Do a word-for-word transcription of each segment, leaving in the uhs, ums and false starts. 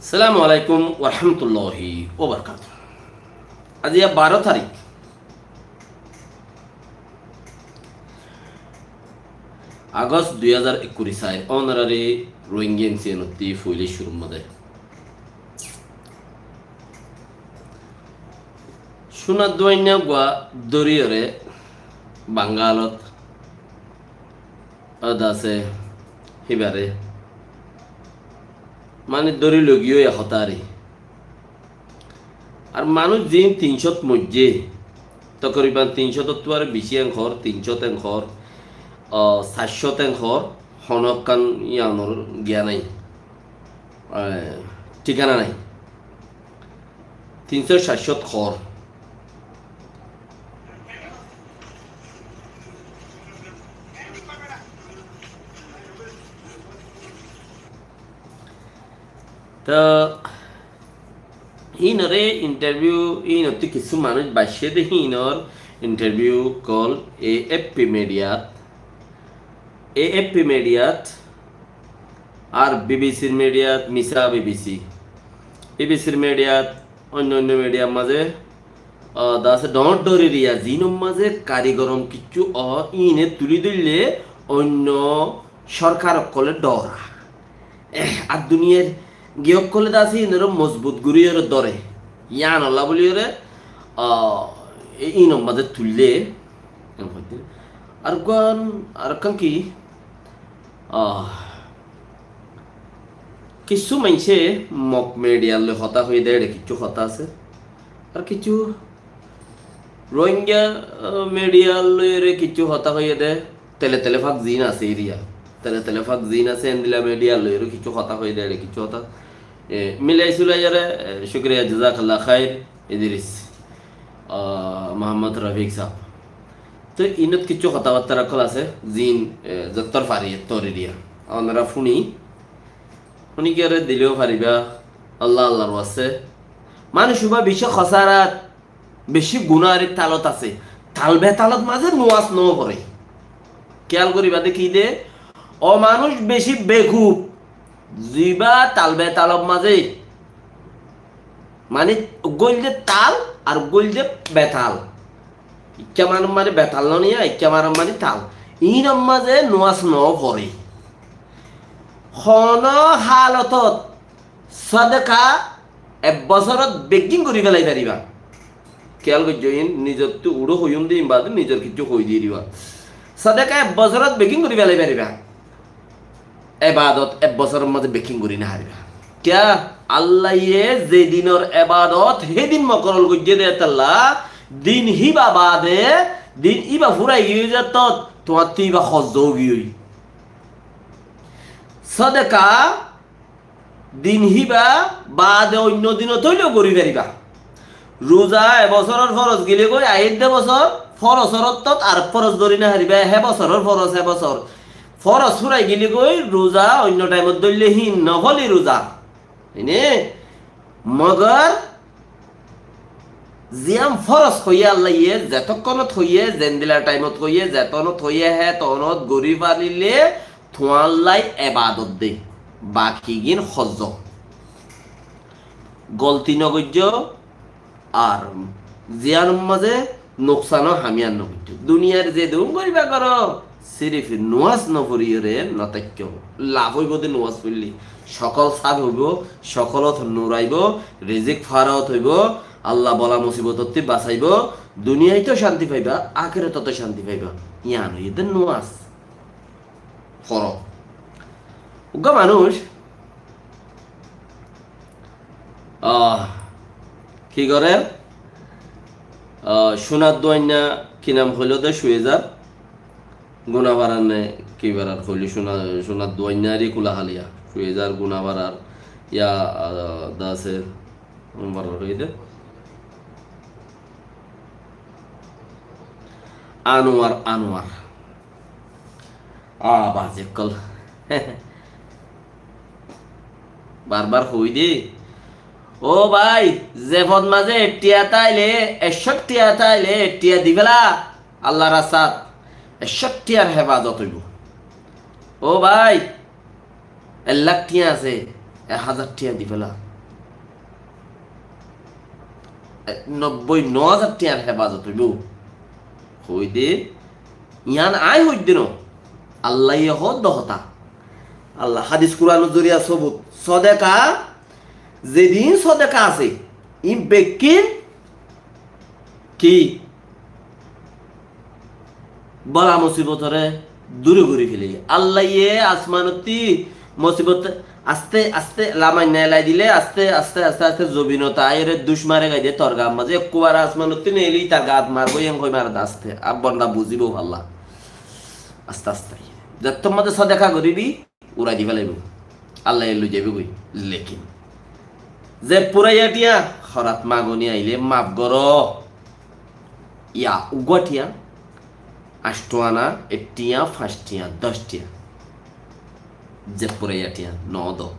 Assalamu alaikum warahmatulláhi wabarakátuhu. Aijja baró tarík August dui házar ekkuri sair, ónorari Rohingya N C N ottú foila cúrur mazé Cúnar Duainna gua dóriyoré Bangalot adase híbare mani dóri loi giyé hotá ari. Ar manúic ziín tin cót moijjé, tokoriban tin cót ottú aró beci en hoór, tin cót en hoór, o, sair cót en hoór, honó ekkán iánor giya nái, e, thíkana nái. Tin cót sair cót hoór. Tó híinore interview, híinottú kissú manúic baiccé dé híinor interview hoil A F P mediat, A F P mediat, ar B B C r mediat, misá B B C, B B C r mediat, oinno oinno mediar mazé, ah, dase dhoóñr dhoóñr eriya, ziínor mazé karigorom kissú ó, híine tulí dóille oinno sórkar ókkole dhoóra. Eh, ar duniyar giyé ókkole dase híinore mozbut goríyore dóre. Yíanolla bóliyoré, ah, e-, híinor mazé tuillé. Ar ekkán, ar ekkán ki? Ah, kissú maincé Mog mediar loi hotá hoiyé dé, eçe kissú hotá asé. Ar kissú Rohingya, ah, mediar loiyóre kissú hotá hoiyé dé, Tele Tele Fak ziín asé eriya. Tele Tele Fak ziín asé, endilla mediar loiyóre kissú hotá hoiyé dé, eçe kissú hotá. E, milai sulaiyóre, e, cúkuriya, jazakallah khair, Idris, ah, Muhammad Rafik sáb. Tó inot kissú hotábattára ókkol asé, ziín, e, zottór fari ettór eriya. Ónora fúni, fúni kiyóre dilé ó faribá, Allah Allar waste. Manúic uibá beci hosárat, beci gunáhar talot asé. Tal betalot mazé nuwas noforé. Kiyál goríba dé ki dé, ó manúic beci bekuf, zibá tal betalot mazé Mani, uggwá óilde tal, ar uggwá óilde betal. Ikká manor mani betal no niya, ikká manor mani tal. Iínor mazé nuwas no foré. Honó halotot sodeka ek bosorot beggín gorí felai faribá. Kiyál goijjó, iín nizottú uçó hoiyúm de, iín bade nizor kiccú hoi di diba. Sodeka ek bosorot beggín gorí felai faribá. Ebadot ek bosoror mazé beggín gorí no faribá. Kiyá? Allaye ze dinor ebadot hé din mokoror goijjé dé tolla, din híba bade, din íba furai giyói zettót, tuáñttú íba hozzo óigiyói. Sodeka din híba bade oinno dinot óileyo gorí faribá. Ruza e bosoror foroz gilé goi, aiyér dé bosor, forozor ottót ar foroz dóri no faribá, hé bosoror foroz hé bosor. Foroz furai gilé goi, ruza oinno thaimot dóille híin nofoli ruza. Ene, mogor ziyán foroz hoiyé Allaye, zetókkonot hoiyé, zendila thaimot hoiyé, zetónot hoiyé, hétonot gorí farilé, tuáñllai ebadot dé, bakigín hozzo. Golti no goijjó, ar ziyánor mazé nuksanó hamiyán no goijjó. Duniyar ze dun goríba goró, sirif nuwas no foriyóre no táikko. Laf óibo dé nuwas foillé. Cokol saf óibo, cokolot nur aibo, rizik farot óibo, Allah bola musibotottú basaibó, duniyaitóu cánti faiba, akératóu cánti faiba. Yián óiye dé nuwas. Foró. Uggwá manúic, ah, ki gorér? Ah, Cúnar Duainna, ki nam hoiló dé, Cuezar, Gunafarar né ki farar hoiló, Cúna-, Cúnar Duainna eri Kulahaliya, Cuezar, Gunafarar, ya, ah, dase, Anuar, Anuar. Ah, bazi ókkol. Barbar hoi dé. Ó bái, ze fot mazé ek thiya táile, ek cót thiya táile, ek thiya di féla. Allar rastat ek cót thiyar hefazot óibo. Ó bái, ek lak thiya asé, ek házar thiya di féla. nobboi no házar tiyar hefazot óibo. Hoóide, yián aññí hoóidde no. Allaye hoódde hotá. Allah hádis Kuranor zoriya sobut. Sodeka, zedin sodeka asé, iín bekkín ki? Bala musibotoré dure gorí fele. Allaye asmanottí musibot aste aste lamainna elai dile, aste aste aste aste zobinot aiyóre duc mare gai de, tor gaar mazé ekkubare asmanottí neeli tar gaat marbo, iyán hoi mare de aste. Ar bonda buzibo Allah. Aste aste. Zettór mazé sodeka goribi, urai di felaibo. Allaye loi zaibo goi. Lekin ze furaiya tiya, horat magoni aile maf goro. Ya, uggwá tiya, ancto ana, ek tiya, fañs tiya, doc tiya. Ze furaiya tiya, no do.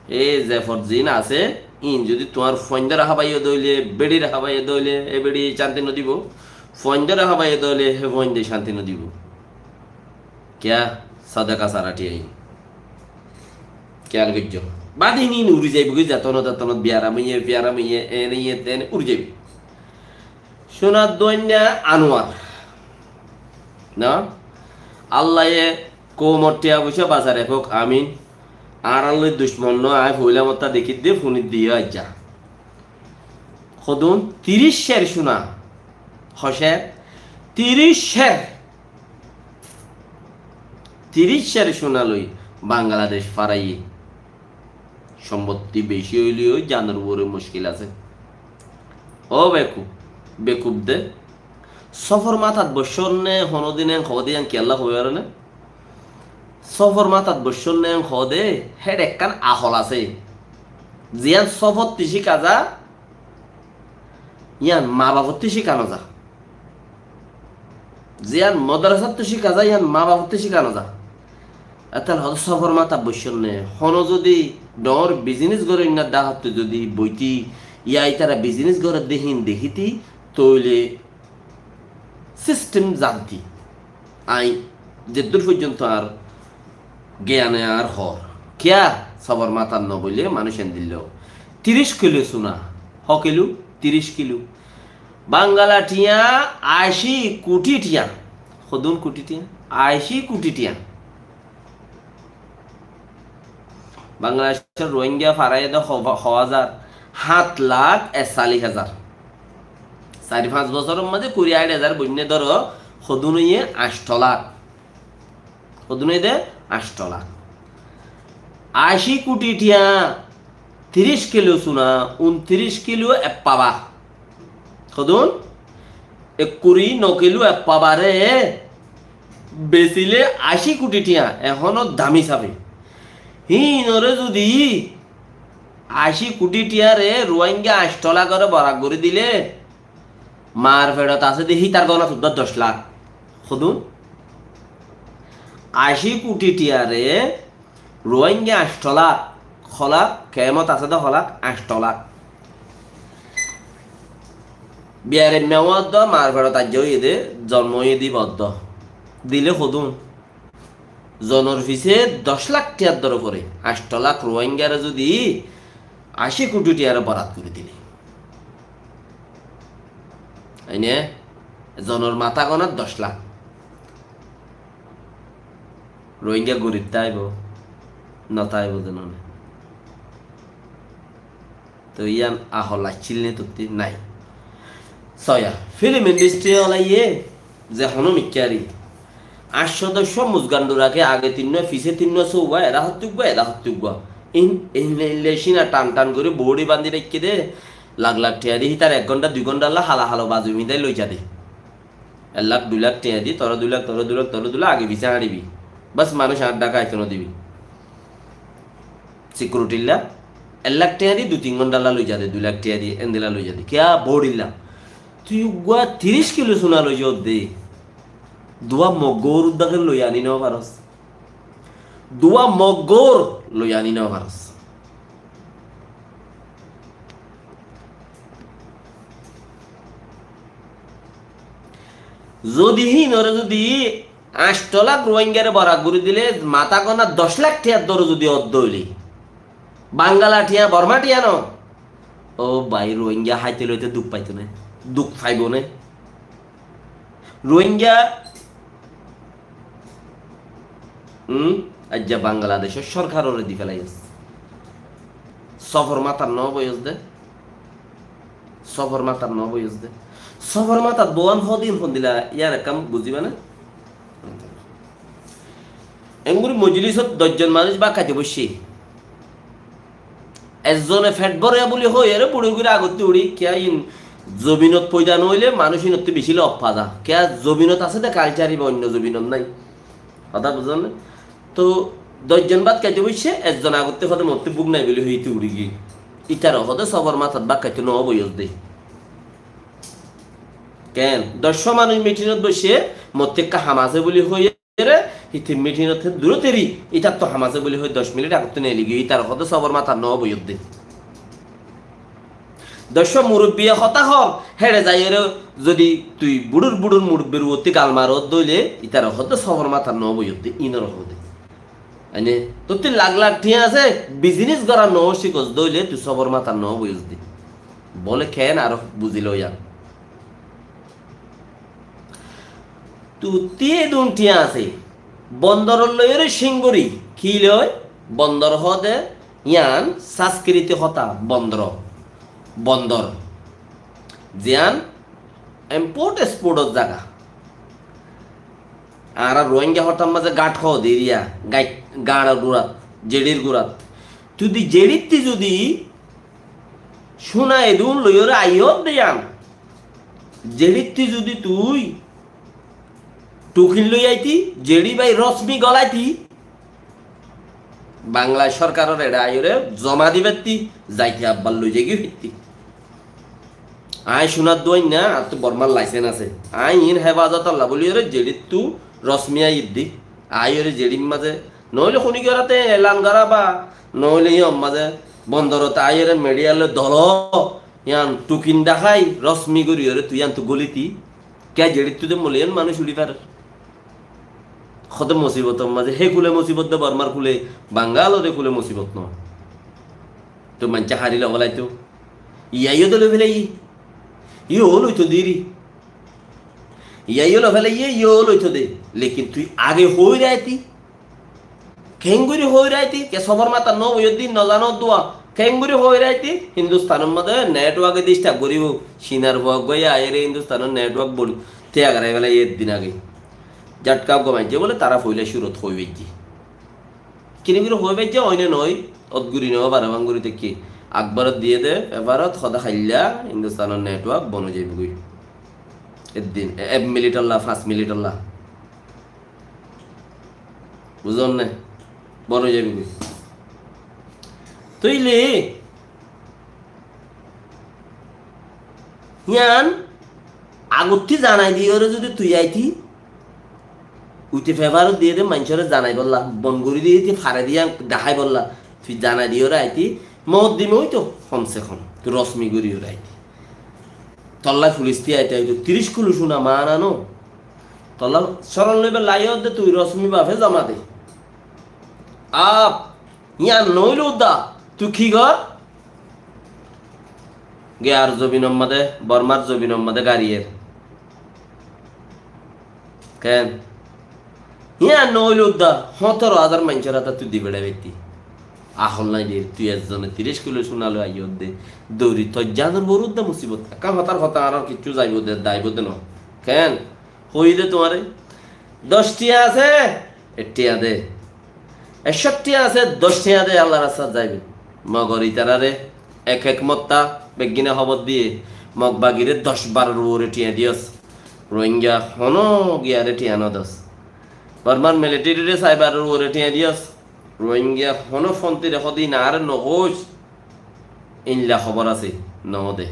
E ze forzin asé, in zodi tuáñr fuaindore hábaiye de óile, beçire hábaiye de óile, e beçi cánti no dibo. Fuaindore hábaiye de óile, he fuainde cánti no dibo. Kiyá? Sodeka sara tiya in. Kiyál goijjo? Bade in uri zaibo goi, zetonot tetonot biyaram óiye, fiyaram óiye, ene iye, tene uri zaibo. Cúnar duainna anuar. Na? Allaye koumor tiya foisa basai rakók, amin. Añárar loi ducmon no, aññí foila motta dekí de, funir de yó aijja. Hodún? Tiríc ser cúna. Ho ser? Tiríc ser. Tiríc ser cúna loi Bangladec faraiyé. Sombotti beci óileyo zanor uore muckil asé. Ó bekuf, bekuf de. Sófor matat boiccónne honódin en hoóde yián kiyólla hoi fare né? Sófor matat boiccónne en hoóde, héçe ekkán ahol asé. Ziyán sófottí cíka za, yián mabafottí cíka no za. Ziyán modorosattú cíka za, yián mabafottú cíka no za. Ettólla hoóde sófor matat boiccónne, honó zodi dhoóñr bizinis goróinnar dháhattú zodi boití, ya ítara bizinis gorédde híin dekítí, tóile sistem zantí. Aññí zeddúr foijjonto añár giyane añár hoór. Kiyá? Sófor matat no boille manúic endilla. Tiríc kilo cúna. Ho kilo? Tiríc kilo. Bangala thiañ ací kuthi thiañ. Hodún kuthi thiañ? Ací kuthi thiañ. Bangladecór Rohingya faraiyé de ho-, ho házar? Háñt lak ekcallic házar. Sair fañs bosóror mazé kuri añçáic házar boinné dóro, hodún óiye añctho lak. Hodún óiye de añctho lak. Ací kuthi thiañ, tiríc kilo cúna, untiríc kilo ek paba. Hodún? Ekkuri no kilo ek pabare besile ací kuthi thiañ, ehóno dam hísabe. Híinore zudi ací kuthi thiañre Ruáingga añctho lakore borak gorí dile, mar feçot asé de hítar góna suddá doc lak. Hodún? Ací kuthi thiañre Ruáingga añctho lak, ho lak, kemot asé de ho lak, añctho lak. Biyaremma uwa oddó, mar feçot aijja óiye de, zonmo óiye de íba oddó. Dile hodún? Zonor fisé doc lak thiañr dóre foré. Añctho lak Ruáinggare zudi ací kuthi thiañre borat gorí dile. Aine zonor matá góna doc lak. Rohingya gorib táibo, no táibo de none. Toi yián ahol accíl né tottí? Nái. Soya, film industry olaiyé ze honó mikkári añctho doccó muzgandu raké, age tinnúa, fisé tinnúa, sóuwa, eda hottí uggúa, eda hottí uggúa. In, in, in le cína than than gorí boóri bandi raikké dé, lak lak thiañ di, hítar ek gónta dui góntalla hala halo bazu midái loi za dé. Ek lak, dui lak thiañ di, toré dui lak, toré dui lak, toré dui lak, age fisé hañçibi. Bas, manúic añár dháka aitó no dibi. Sikiuritilla ek lak thiañ di dui tin góntalla loi za dé, dui lak thiañ di endilla loi za dé. Kiyá boódilla? Tui uggúa tiríc kilo cúna loi zodde, duwa moggór uddáken loi aní no faros. Duwa moggór loi aní no faros. Zodi híinore zodi añctho lak Ruáinggare borak gorí dile, matá góna doc lak thiañr dóro zodi oddó óile, Bangala thiañ, Borma thiañ no, Ó bái, Rohingya háite loite duk faito né? Duk faibo né? Rohingya, um, aijja Bangladecor sorkarore di felaiyós. Sófor matat no boiyós de. Sófor matat no boiyós de. Sófor matat boán hodin hondilla, yar ekkán buziba né? Engori mojlisot doc zon manúic bát háito boiccé. Ezzone fet bóre buli hoiyóre buçur gori agottú uçí, kiyá in zobinot foida no óile manúic inottú beci lof fa za. Kiyá zobinot asé de kalcar, iba oinno zobinot nái. Hotá buzón né? Tóu doc zon bát háito boiccé, ezzon agottú hoó de mottú búk nái buli hoiyóre uçí giyé. Ítare hoó de sófor matat bát háito no boiyós de. Ken? Doc cót manúic mitinot boiccé, mottú ekká ham asé buli hoiyóre, híte mitinot durot eri, ítattú ham asé buli hoi doc minit agottú neeli giyé, ítare hoó de sófor matat no boiyós de. Doc cót murubbiye hotá hoór, héçe zaiyóre zodi tui buçur buçur murubbir uottú gal maros de óile, ítare hoó de sófor matat no boiyós de, inore hoó de. Mane, tottú lak lak thiañ asé, bizinis gorá no cíkos de óile, tui sófor matat no boiyós de. Bóle ken aró buzi loi yá. Tuttí edún thiañ asé. Bondor loiyóre cíngori. Ki loi? Bondor hoó de yián sanskriti hotá, bondor. Bondor. Ziyán import export or zaga. Añára Rohingya hotár mazé gat hoó de eriya, gat, gañçor gurat, zeçir gurat. Tui zodi zeçittú zodi cúna edún loiyóre aiyós de yián, zeçittú zodi tui thukin loi aití, zeçi bái rosmi golaití, Bangla sorkaror eçe aiyóre zoma di faittí, zaite abbar loi zaigói faittí. Aññí cúnaddu ainná, añáttu Bormar laisens asé. Aññí iín hefazotolla buliyóre zeçittú rosmi aiyéddi. Aiyóre zeçir mazé, noóile kuní goráte elan gorá ba, noóile yían mazé bondorot aiyóre midiyar loi dolo, yían thukin dahái, rosmi goríyore tui yíantu golití. Kiyá zeçittú de moli yían manúic uçí farer. Hoó de musibotor mazé, hé kule musibot de Bormar kule, Bangalor e kule musibot no. Toi maincé hári loi félaitou. Yíayo de loi félaiyé. Yó loito de eri. Yíayo loi félaiyé, yó loito de. Lekin tui age hoói raití. Keéngorí hoói raití, ke sófor matat no boiyóddi, no zano dua. Keéngorí hoói raití, Hindustanor mazé network e disturb goríbo. Cinar fua uggúa aiyóre Hindustanor network bol-, tiya gorai félaiyé eddin age. Jatka uggúa maincé bóle tará foila cúrot hoói faijjé. Kini gorí hoói faijjé, oine noói, ot gorí noó, barabán gorí táikke. Akborot diyé de, peparot, hoó de hailla Hindustanor network bon ói zaibói. Eddin, e-, ek minitolla, fañs minitolla. Buzón né? Bon ói zaibói. Tóile, yían agottí zanai diyóre zodi tui aití, uite peparot diyé de maincóre zanaibolla, bon gorí diyé de fare de yían deháibolla, tui zanai diyóre aití, moddime óito, hom se hom, tui rosmi goríyore aití. Tolla fulis de aite aite tiríc kilo cúna maan ano. Tolla córon loibar laiyó de tui rosmi bafe zoma de. Ab, yían noóile udda, tui ki gor? Giyar zobinor mazé, Bormar zobinor mazé gariyer. Keén? Yían noóile udda, hóñtoro házar maincór átattú di beçai faittí. Ahól nái de, tui ezzone tiríc kilo cúna loi aiyós de, dóri tor zanor uore udda musibot. Ekkán hotár hotá añárar kiccú zaibo de, zaibo de no. Keén? Hoiyí de tuáñre, doc thiañ asé, ek thiañ de. Ekcó thiañ asé, doc thiañ de, Allar rastat zaibi. Mogor itarare ek ek motta beggíne hóbor diyé, Mog bagire doc baror uore thiañ diyós. Rohingya honó giyare thiañ no dós. Bormar militerire saibaror uore thiañ diyós. Rohingya honó fontire hóde iín añáre no hoóis, éilla hóbor asé, no de.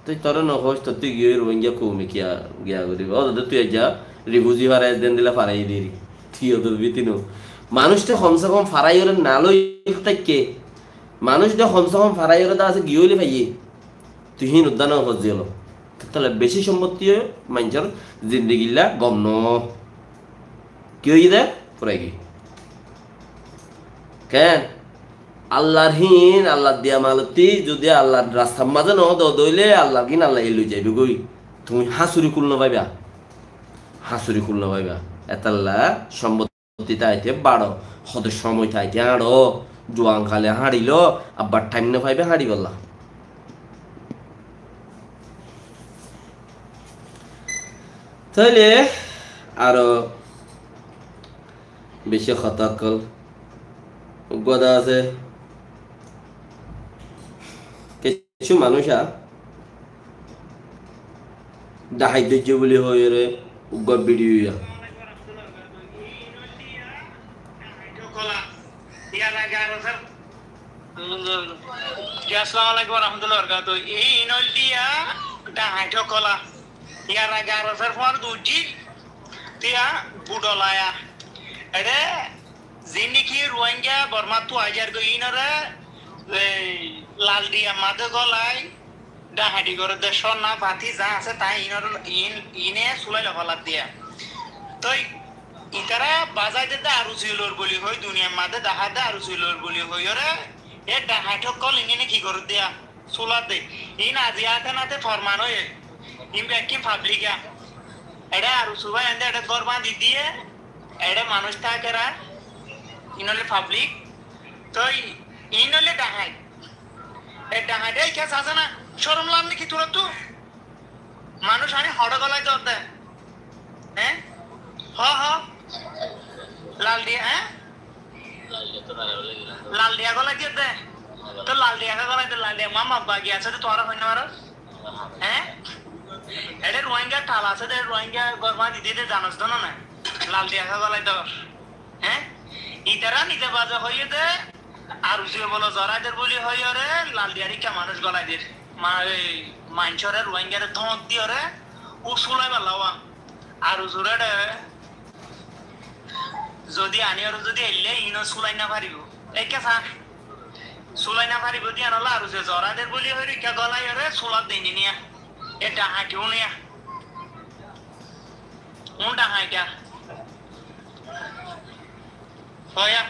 Tui toré no hoóis, tottú giyói Rohingya koume kiya, kiya goribo? Ódde tui aijja rifuzi farai, den dile farai diri. Tui ódde biti no. Manúic de hom se hom farai ore na loi táikke. Manúic de hom se hom farai ore de asé giyói loi faiyé. Tui híin udda no hoóis ziyólo. Tóile beci sombotti ói maincór zindigilla gom no. Ki óiye de? Furai giyói. Keén? Allar híin, Allar diya malottí zodi Allar rastar mazé no do, dóile Allar híin Allaye loi zaibói goi. Tuñí háñsuri kul no faiba. Háñsuri kul no faiba. Etolla sombottí thaite baço, hoto somoi thaite añço, juan hale hañçilo, abbar thaim no faiba hañçibolla. Tóile aró beci hotá ókkol uggúa de asé. Kessú manúic ar dhahait dóijje buli hoiyóre uggúa bidiyo. Ji, assalamu alaikum warahmatullahi wabarakatuh. Iín óilde dhahait ókkol. Yar age ar esar fúañr dujjil, tiya budolaya. Eçé ziín niki Ruáingga Bormáttu aizar goi, iínoré, ei, lal diya madé gólai, dhahañthi gorédde, cónna fati za asé, tai iínoré, iín, iíne súlai loféladdiya. Toi itará bazaidedde arusi lor buli hoi, duniyar madé dahádde arusi lor buli hoiyóre, e dhahañth ókkol iíne ki goréddiya? Súladde. Iín aziya áte náte forman óiye. Iín bekkín fablik a. Eçé arusu bái ende eçé gór bañdí diyé. Eçé manúic táker ar. Iín óile fablik. Toi iín óile dhahañt. E dhahañt e kiyá asé na? Córom lage né ki tuñáttu? Manúic aní hoçé gólai dódde? Eé? Hó, hó. Lal diya, eé? Lal diya gólai diyé dé. Tó lal diya ké gólai dé, lal diya Muhammad Bagi asé dé, tuáñra hoói no faró? Eé? Eçé Ruáingga tal asé dé, Ruáingga gór bañdí diyé dé, zanos dé no né? Lal diya ké gólai dór. Eé? Itará nize baze hoiyé dé, arusu bóle zorai der buli hoiyóre, lal diyar ikká manúic gólai der. Ma-, ei, maincóre, Ruáinggare tóñt diyóre, u súlai balla wá. Arusuré de, zodi aníyóre zodi eille, iíno súlai no faribó. Ekká sa, súlai no faribó de yíanolla aruse zorai der buli hoiyóre, ikká gólai yóre, súlat de iíne niya. E dhahañthi uniya. Un dhahañthi. Hoya.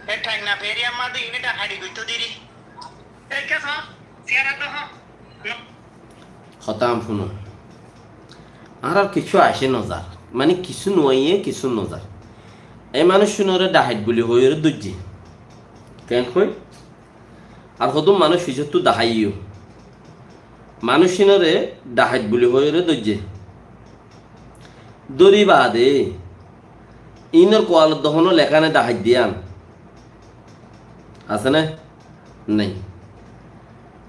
E thainna feriya madé iíne dhahañthi goittó diri. E kiyá sa? Siyara to ho. No. Hotá am fúno. Añárar kissú aisé nozar. Mani kissú nuaiyé, kissú nozar. E manúic cúnore dhahañth buli hoiyóre dóijje. Keén hoi? Ar hodún manúic fisóttu daháiyo. Manúic cúnore dhahañt buli hoiyóre dóijje. Dóri baade, iínor kualot de honó leká né dhahañt diyan? Asé né? Nái.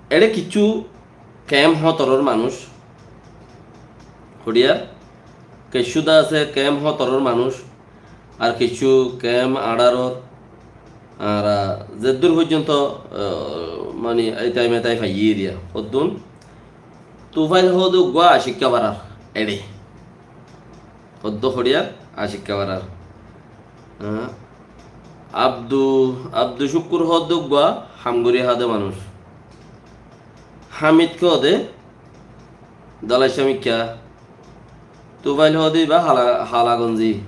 Eçé kissú keém hótoror manúic, hoçiyar, kissú de asé keém hótoror manúic, ar kissú keém añçáror, ar, ah, zeddúr foijjonto, ah, mani, itai metai faiyí eriya, hoddún Tufail hoóde uggúa Acikka farar, eçé. Hoddú hoçiyar Acikka farar. Ah, Abdu, Abdu Cúkkur hoóde uggúa Hamguri háde manúic. Hamid hoóde Dalaicamikka. Tufail hoóde ibá Hala, Halagonzi,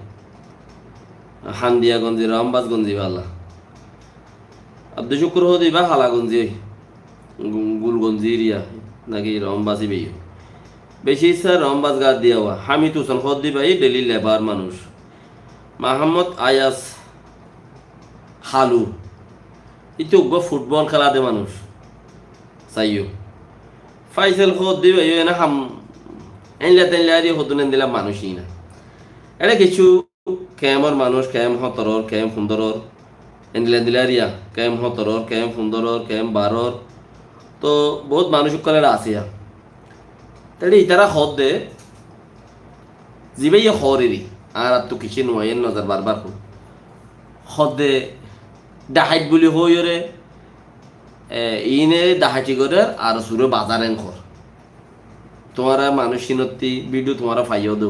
Handiyagonzi, Rombasgonzi bálla. Abdu Cúkkur hoóde ibá Halagonzi, Gu-, Gulgonzi eriya, náki Rombas ibáyo. Beci issá Rombas gaát diya wá. Hamid Husen hoóde ibá, e deli lebar manúic. Mahammod Ayas Halu. Ítara uggúa futbol kéla de manúic. Saiyó. Faisal hoóde ibáyo ene ham, einla teinla ari hodún endilla manúic iína. Eçé kissú keémor manúic, keém hótoror, keém fundoror, endilla endilla eriya, keém hótoror, keém fundoror, keém baror. Toh bout manúic ókkol eçé asé ya. Tóile itará hoódde, zibáye hoór eri, añárattu kissú nuaiyé nozar barbar hoór. Hoódde dhaháit buli hoóiyoré, e, iíne dhaháiti gorér ar suré bazar en hoór. Tuáñra manúic cínottí, bídiyo tuáñra faiyó dé.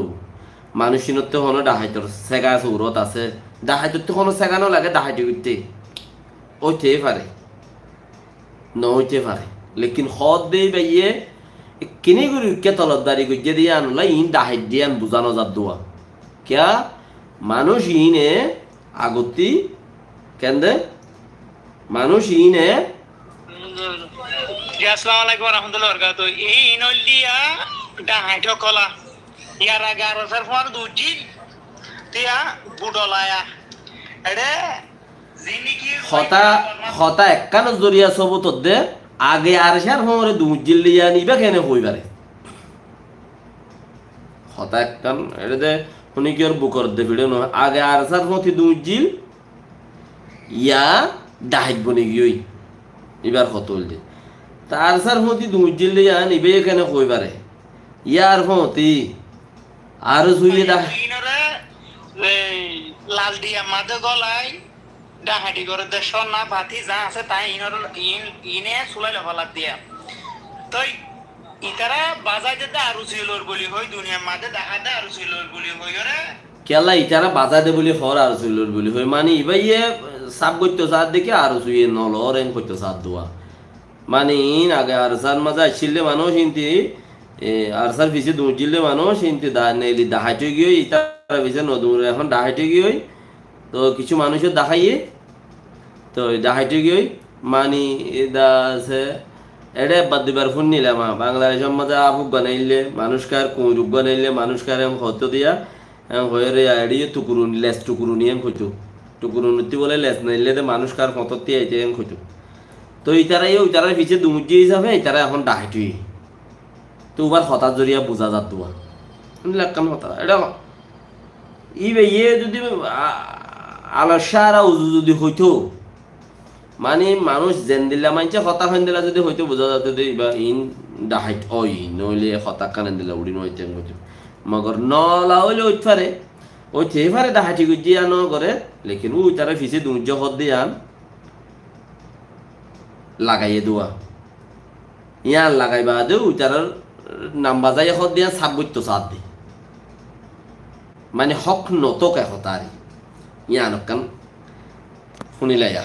Manúic cínottí honó dhaháitor séga surot asé. Dhaháitottí honó séga nolagé dhaháiti goitté. Óite fare. No óite fare. Lekin hoódde íbayé ekkené gorí uikká tolobdari goijjé dé yíanolla iín dhaháit dé yían buzá nozar dé. Kiyá? Manúic iíne agottí kende Manúic iíne. Ji, assalamu alaikum wa rahmatullahi wa barakatuhu. Iín óilde dahaiṭ ókkol. Yar age ARSA r fúañti duijjíl tiya buṭolaya. Eçé zindigi hotá, hotá ekkán zoriya sobut de, age ARSA r fúañti duijjíl de yián ibá kene hoói fare. Hotá ekkán, eçé de húni kiyór bukor de fiçe no, age ARSA r fúañti duijjíl, ya dahaiṭ boni giyói. Ibár hotá óilde. Te ARSA r fúañti duijjíl de yián ibáye kene hoói fare. Yar fúañti ARSA ye dahaiṭ. Inore, ei, lal diya madé golai, dahaiṭi gore de sóna bati za asé, tai inor, in, ine sulai lofala diya. Toi Itara bazai de de ARSA lor buli hoi, duniyar madé dahá de ARSA lor buli hoi ore. Kiyólla itara bazai de buli hoór ARSA lor buli hoi? Mani ibáye sáf goittó saár de ki ARSA ye no lor en hoittó saár dua. Mani iín age ARSA r mazé accíl de manúic inti, e, ARSA r fise duijjíl de manúic inti da, neli dahaiṭ ói giyói, itara fise no duñre, ehón dahaiṭ ói giyói. Toi kissú manúic dahaiye, toi dahaiṭ ói giyói, mani ida asé, eçé ebbar duibar fúnnilám, Bangladec or mazé afuk banaille, manúickar kuñiruk banaille, manúickar en hoitó diya, en hoiyóre ya eçé tukurun, les tukuruni en hoitó. Tukurun utti bóle les naille de manúickar hotótti aite en hoitó. Toi itara ye, itarar fise duijjí hísafe, itara ehón dahaiṭ óiye. Te ubar hotá zoriya buza zar dua. Endilla ekkán hotá. Eçé ibáye zodi, a, ala cára uzu zodi hoitó, mani manúic zendilla maincé hotá hoindilla zodi hoitó buza zato de iba iín dahaiṭ ói, noóile hotá ekkán endilla uçí no óito hoitó. Mogor nola óile óit fare, óite fare dahaiṭi goijjé yián no gore, lekin u itara fise duijjí hoódde yián lagaiye dua. Yián lagai baade itarar nam bazaiye hoódde yián sáf goittó saár de. Mani hók no tóke hotá ar. Yián ekkán fúnilaiya.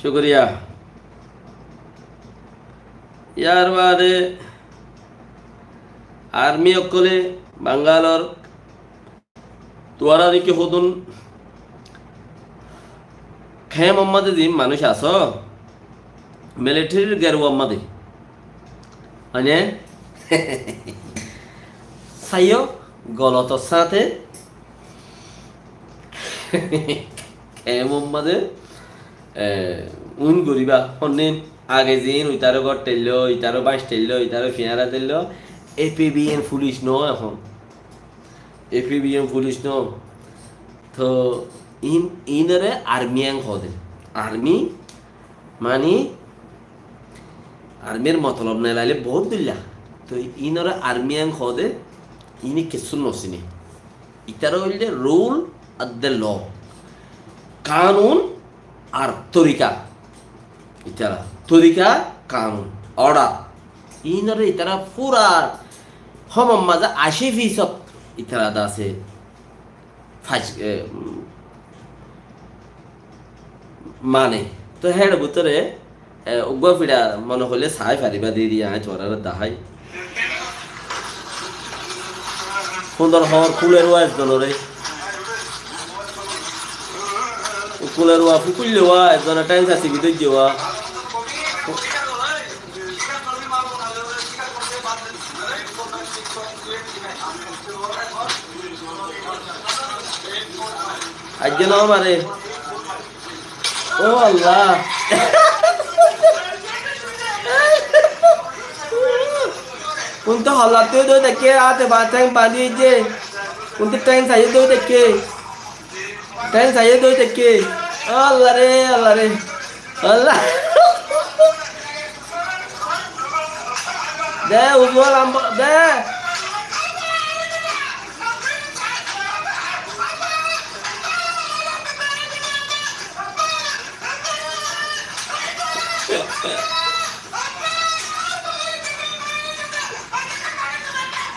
Cúkuriya. Yar baade armi ókkole Bangalor Tuáñra deki hodún kemor mazé zin manúic asó, militerir geruwar mazé. Mane, saiyó, golotor sáñte kemor mazé, e, uin goríba. Honnín age zin uitaró gór thaillo, uitaró báñc thaillo, uitaró fiñára thaillo, A P B N fulic no ehón. A P B N fulic no. Toh in, inore army en hoó de. Army mani armyr motolob nelaile bout dilla. Toh inore army en hoó de, ine kessú no sine. Itara óilde rule ar the law. Kanun ar torika. Itara torika, kanun, order. Inore itara fura homor mazé aci fisot itara dase fas, e, mane. Toh hér bútore, e, uggúa fiça mone hoile sai fariba de, añí tuáñrare dahái. Fundor hoor kuler wa ekzonore. Kuler wa, fukuille wa, ekzone thain sasi bidojje wa. Aijje no mare. Ó Allah. Untu hollattú dói táikke, áte ba théng bañdí aijje. Untu théng saiyé dói táikke. Théng saiyé dói táikke. Ó Allah re, Allah re. Allah. De, uzu lamba, de.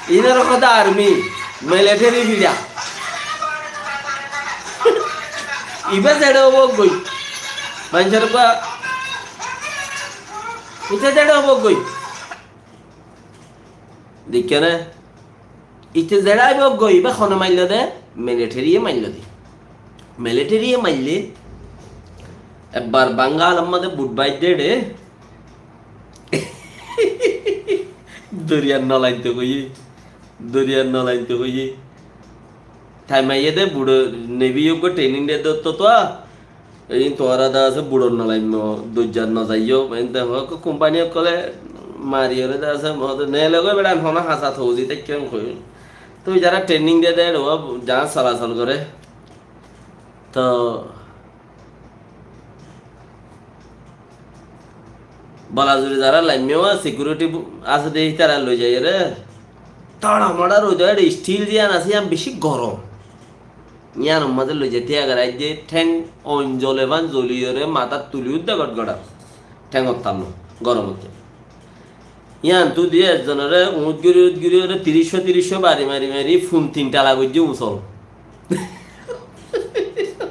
Inor hoda army, military fiça. Iba zeçe óbok goi. Maincór ba, ite zeçe óbok goi. Deikká né? Ite zeçé aibó goi, ibá hone maillo de, military ye maillo de. Military ye maille, Ebbar Bangal or mazé bud baidde de. Doriyar nolain to hoiye. Doriyar nolain to hoiye. Thaim aiyé de budo nebi yoggo training de dotto to a. Ei tuáñra de asé budo nolain no, doriyar no zaiyo. Ente hoó ko company okkole mariyore de asé, mo de nele goi beran hono hasa to uzi te ken koi. To jara training de de ro, jahaz solasol gore. To Balazuri zara laimmiyo security bu-, asé de, ítara loi zaiyóre. Tara mara roid, ede steel ziyan asé, yiyan beci gorom. Yiyanor mazé loi zaite agar aijje theng oin zole ban zoliyóre matát tuli udde got gora. Thengor tallo, goromotte. Yián tu diye ekzonore uñt guri uñt guri ore tiríc cót tiríc cót bari mari mari fun tin tala goijje usol.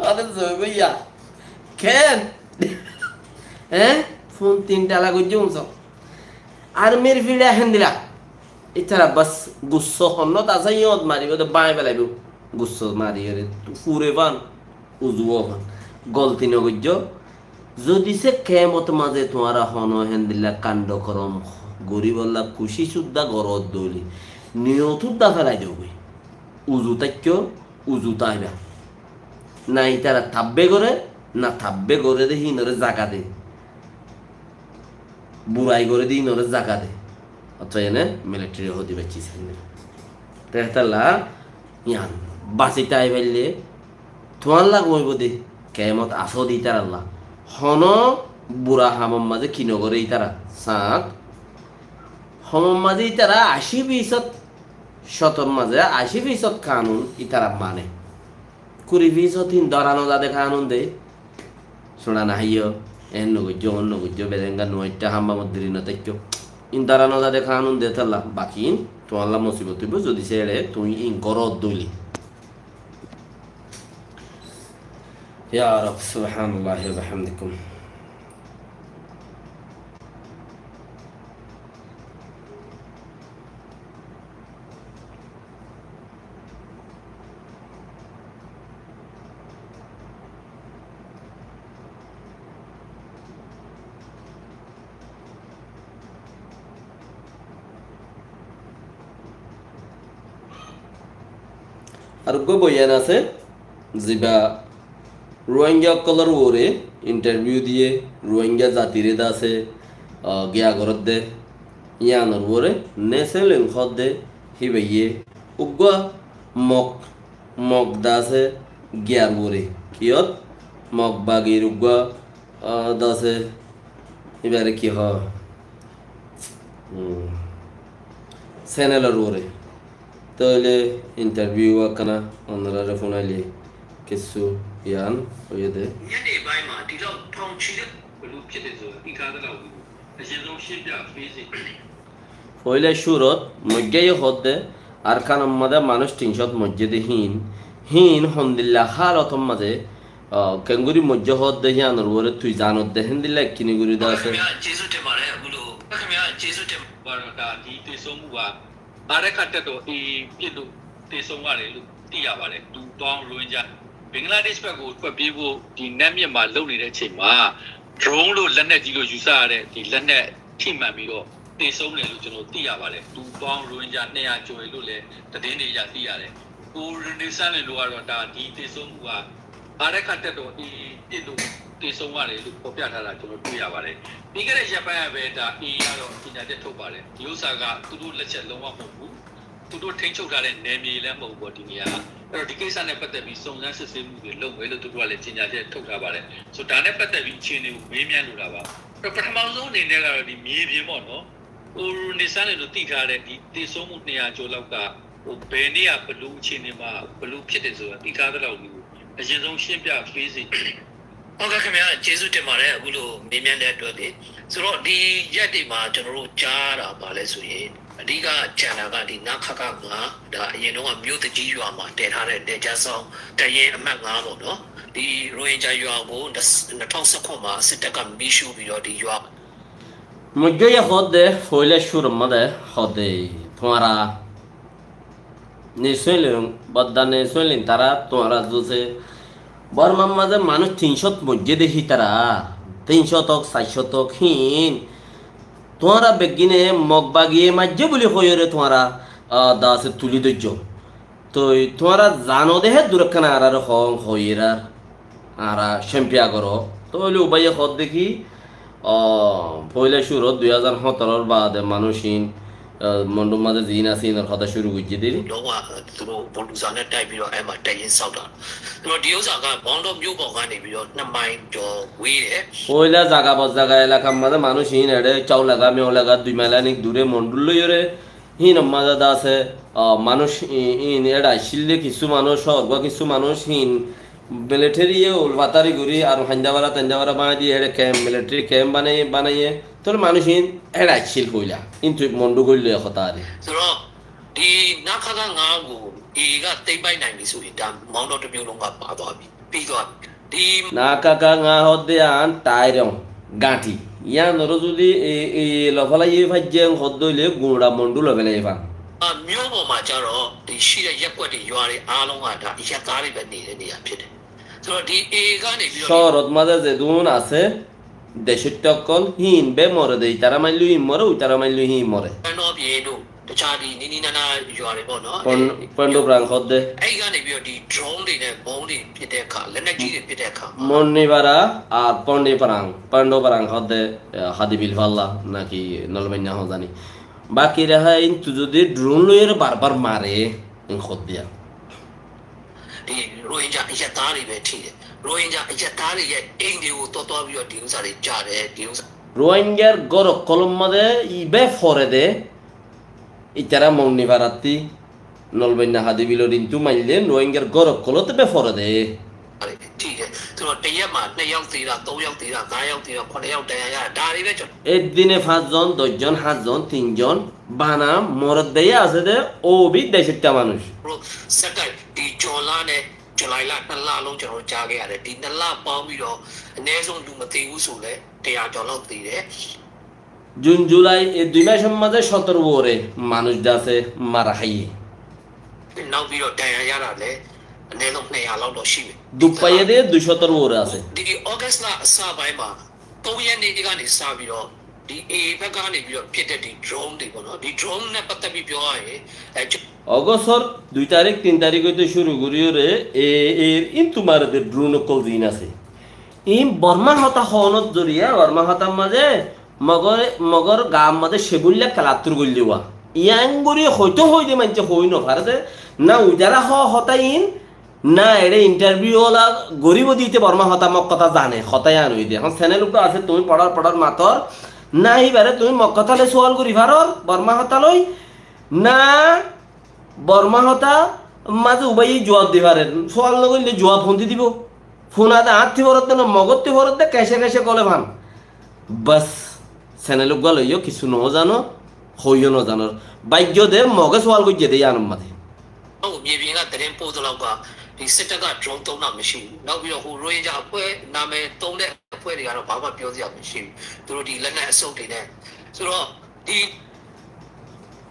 Ore zoi goiya. Ken? Eé? Fun tin tala goijje usol. Armir fiçe hendila. Itara bas gusso honnot asé yot maribo de báñi felaibo. Gusso mari ore fure fan. Uzu ó fan. Golti no goijjo. Zodi se kemot mazé tuáñra hono hendilla kando korom goribolla kucic udda gorot dóli, niyot udda felai dogoi. Uzu táikko, uzu táiba. Na itara tabbe gore, na tabbe gore de hínore zaga de. Burai gore de hínore zaga de. Otto ene military hodi bacci sainne. Te hetalla yián basi tai faille tuáñlla gom óibo de, kemot asó de itaralla. Hono bura hamor mazé ki no gore itara, sañt. Homor mazé itara aci fisot, cotor mazé aci fisot kanun itara mane. Kuri fisot hin dóra no za de kanun de. Sura no háiyo, en no goijjo, on no goijjo, bedenga no itta hamba moddiri no táikko. In dóra no za de kanun de talla, baki in tuáñlla musibot óibo, zodi sere tuñí in gorot dóli. Ya Rab, subhanallahi wa bihamdikum. Ar uggwá boyan asé, ziba Ruáingga ókkolor uore interview diye, Ruáingga zatire de asé, ah, giya goródde, yíanor uore Nesselin hoódde, híbaye uggwá Mog, Mog de asé giyar uore, kiyót? Mog bagir uggwá, ah, de asé, híbare ki hoó? Hmm. Channelor uore. Tóile interview ekkana onorare funaile kessú yián óiye de. ညနေပိုင်းမှာ ဒီလောက် ထောင်ချီတဲ့ ဘယ်လိုဖြစ်တယ်ဆိုတာ သိထားသလောက်ကို အရင်ဆုံး ရှင်းပြပေးစေချင်တယ်။ Foila cúrot moijjé hoódde, Arkanor mazé manúic tin cót moijjé de híin, híin hondilla hálotor mazé, ah, kengori moijjé hoódde híanor uore tui zanot de, héndilla ekkini gori de asé. ခင်ဗျာ ကျေးဇူးတင်ပါတယ်။ အခုလို ခင်ဗျာ ကျေးဇူးတင်ပါတော့ ဒါ ဒီသေဆုံးမှုက အာရက္ခတပ်တော် AA ပစ်လို့ သေဆုံးရတယ်လို့ သိရပါတယ်။ လူပေါင်း ရိုဟင်ဂျာ ဘင်္ဂလားဒေ့ရှ်ဘက်ကို ထွက်ပြေးဖို့ ဒီနတ်မြစ်မှာ လုပ်နေတဲ့အချိန်မှာ drone လို့ လက်နက်ကြီးလို့ ယူဆရတဲ့ ဒီလက်နက် ထိမှန်ပြီးတော့ သေဆုံးတယ်လို့ ကျွန်တော် သိရပါတယ်။ လူပေါင်း ရိုဟင်ဂျာ နှစ်ရာကျော်တယ်လို့လည်း သတင်းတွေအရ သိရတယ်။ ကိုရီးနီးစန်းလွင်တို့ကတော့ ဒါ ဒီသေဆုံးမှုက အာရက္ခတပ်တော် AA ပစ်လို့ သေဆုံးရတယ်လို့ ဖော်ပြထားတာ ကျွန်တော် တွေ့ရပါတယ်။ ပြီးခဲ့တဲ့ ရက်ပိုင်းကပဲ ဒါ AA ကတော့ ကြေညာချက် ထုတ်ပါတယ်။ ဒီဥစ္စာက သူတို့လက်ချက် လုံးဝမဟုတ်ဘူး။ သူတို့ထိန်းချုပ်ထားတဲ့ နယ်မြေလည်း မဟုတ်ဘူးပေါ့ ဒီနေရာက။ အဲ့တော့ ဒီကိစ္စနဲ့ပတ်သက်ပြီး စုံစမ်းစစ်ဆေးမှုတွေ လုပ်မယ်လို့ သူတို့ကလည်း ကြေညာချက် ထုတ်ထားပါတယ်။ ဆိုတော့ ဒါနဲ့ပတ်သက်ပြီး အခြေအနေကို မေးမြန်းလိုတာပါ။ အဲ့တော့ ပထမဆုံးအနေနဲ့ကတော့ ဒီမြေပြင်ပေါ့နော်။ ကိုရီးနီးစန်းလွင်တို့ သိထားတဲ့ ဒီသေဆုံးမှု နှစ်ရာကျော်လောက်က ဟို ဘယ်နေ့က ဘယ်လိုအခြေအနေမှာ ဘယ်လိုဖြစ်တယ်ဆိုတာ သိထားသလောက်ကို အရင်ဆုံး ရှင်းပြပေးစေချင်တယ်။ ဟုတ်ကဲ့ခင်ဗျာ ကျေးဇူးတင်ပါတယ် အခုလိုမေးမြန်းတဲ့အတွက်လေ။ ဆိုတော့ ဒီရက်တွေမှာ ကျွန်တော်တို့ကြားရတာ ဘာလဲဆိုရင် အဓိကကျန်တာက ဒီ နခခ ငါး ဒါ အရင်တုန်းက မြို့သူကြီးရွာမှာ တည်ထားတဲ့ နယ်ခြားစောင့် တပ်ရင်းအမှတ် ငါး ပေါ့နော်။ ဒီ ရိုဟင်ဂျာရွာကို နှစ်ထောင့်ဆယ့်ခုနစ်မှာ စစ်တပ်က မီးရှို့ပြီးတော့ ဒီရွာ Moijjé yá hoódde, foila cúror mazé hoódde, tuáñra Nesselin, bodda Nesselin tará tuáñra zuse Bormar mazé manúic tin cót moijjé de hítara, tin cót ók, sair cót ók híin. Tuáñra beggíne Mog bagiye maijjé buli hoiyóre tuáñra, ah, daase tulí dóijjo. Toi tuáñra zano de hé durekkán añáráre hoón hoiyérar, añára cémpiya goró. Tóile ubáye hoódde ki, ah, foóila cúrut dui házar hóñtoror baade manúic iín, ah, Mondhúr mazé ziín asé iínor hotá cúru goijjé dé. လုံးဝသူတို့ bulldozer နဲ့တိုက်ပြီးတော့ အဲ့မှာ တပ်ရင်းဆောက်တာ။ ဆိုတော့ ဒီဥစ္စာက မောင်တောမြို့ပေါ်ကနေပြီးတော့ နှစ်မိုင်ကျော်ဝေးတယ်။ Foóila zaga bor zaga elakar mazé manúic iín eçé Cau laga, Meo laga, dui mail anik dure Mondhúr loiyóre, híinor mazé de asé, ah, manúic i-, iín eçé accíl de kissú manúic, cóor gúa kissú manúic híin militariye ulfatari gorí ar haindabara taindabara báñgi di eçé camp, military camp banaiye, banaiye. Tóile manúic iín eçé accíl hoóila. Kintu Mondhú goilló e hotá ar. ဆိုတော့ ဒီ နခခ ငါးကို AA က သိမ်းပိုက်နိုင်ပြီဆိုရင် ဒါ မောင်တောတစ်မြို့လုံးက ပါသွားပြီ။ ပြီးသွားပြီ။ ဒီ N K K ŋa hoódde yián thairong gañthi. Yiánoré zudi e, e, lofélaiye faijjé hoódde óile guñça Mondhú lofélaiye fán. အာ၊ မြို့ပေါ်မှာကျတော့ ဒီရှိတဲ့ရပ်ကွက်တွေ၊ ရွာတွေအားလုံးက ဒါအရပ်သားတွေပဲနေတဲ့နေရာဖြစ်တယ်။ ဆိုတော့ ဒီ AA ကနေပြီးတော့ Cóorot mazé zedún asé, decóitta ókkol, híin be more de, itara maillú híin more, uitara maillú híin more. ပန်းတောပြင်တို့ တခြားဒီနီးနီးနားနားရွာတွေပေါ့နော်။ Pon-, Pondó Prang hoódde. အဲ့ကနေပြီးတော့ ဒီ drone တွေနဲ့ ဗုံးတွေပစ်တဲ့အခါ၊ လက်နက်ကြီးတွေပစ်တဲ့အခါမှာ Monnibara ar Pondó Prang, Pondó Prang hoódde, eh, Hadibil Falla naki Nolbainna hoó zani. Baki reha intu zudi drone loiyóre barbar mare, in hoódde yián. ဒီ ရိုဟင်ဂျာအရပ်သားတွေပဲထိတယ်။ ရိုဟင်ဂျာအရပ်သားတွေရဲ့အိမ်တွေကိုသွားသွားပြီးတော့ ဒီဥစ္စာတွေကျတယ်။ ဒီဥစ္စာ Rohingyar gór ókkolor mazé ibá fore de, itara Monnibarattí, Nolbainna Hadibilor intú maille Rohingyar gór ókkolót ibá fore de. ထိတယ်။ ဆိုတော့ တစ်ရက်မှာ နှစ်ယောက်သေတာ၊ သုံးယောက်သေတာ၊ ငါးယောက်သေတာ၊ ခုနစ်ယောက်ဒဏ်ရာရတယ်။ ဒါတွေပဲကျွန်တော် Ek dine fañszon, doczon, háñtzon, tinzon, bana more de yá asé de, óbi decóitta manúic. ဆက်တိုက် ဒီ ဇွန်လနဲ့ ဇူလိုင်လ နှစ်လလုံး ကျွန်တော်တို့ကြားခဲ့ရတယ်။ ဒီနှစ်လပေါင်းပြီးတော့ အနည်းဆုံးလူမသေဘူးဆိုလည်း တစ်ရာကျော်လောက်သေတယ်။ Jun, Julai, e dui mácor mazé cótoro uore manúic de asé mara háiye. နောက်ပြီးတော့ ဒဏ်ရာရတာလည်း အနည်းဆုံး နှစ်ရာလောက်တော့ရှိမယ်။ Duk faiye de dui cótoro uore asé. ဒီ August လအစပိုင်းမှာ သုံးရက်နေ့ကနေစပြီးတော့ ဒီ AA ဘက်ကနေပြီးတော့ ပစ်တဲ့ ဒီ drone တွေပေါ့နော်။ ဒီ drone နဲ့ပတ်သက်ပြီးပြောရရင် အဲ Ogostor dui tarik, tin tarik óite cúru goríyore, e, e, intu mare de drone ókkol ziín asé. Iín Bormá hotá hoónor zoriya, Bormá hotár mazé Mogor, Mogor gaar mazé cebúlla kelattur goillé uá. Yián gorí hoitó hoóide maincé hoói nofaré de, na uitará hoó hotá iín, na eçé interview ola goríbo de íte Bormá hotá Mog hotá zane, hotá yián óilde. Ehón channel uggúa asé, tuñí foçár foçár mator, na íbaré tuñí Mog hotá loi sual gorí faror, Bormá hotá loi, na Bormá hotá mazé ubáye juab di farer. Sual no goille juab hondi dibo? Funa de añátti foredde no, Mogotti foredde, kece kece gole fan. Bas, channel uggúa loiyó kissú no zano, hoiyó no zanor. Baijjo de Moge sual goijje de yiánor mazé. မြေပြင်ကသတင်းပို့သလောက်က ဒီစစ်တပ်က drone သုံးတာမရှိဘူး။ နောက်ပြီးတော့ ဟို ရိုဟင်ဂျာအဖွဲ့ နာမည်သုံးတဲ့အဖွဲ့တွေကတော့ ဘာမှပြောစရာမရှိဘူး။ သူတို့ ဒီလက်နက်အစုပ်တွေနဲ့ ဆိုတော့ ဒီ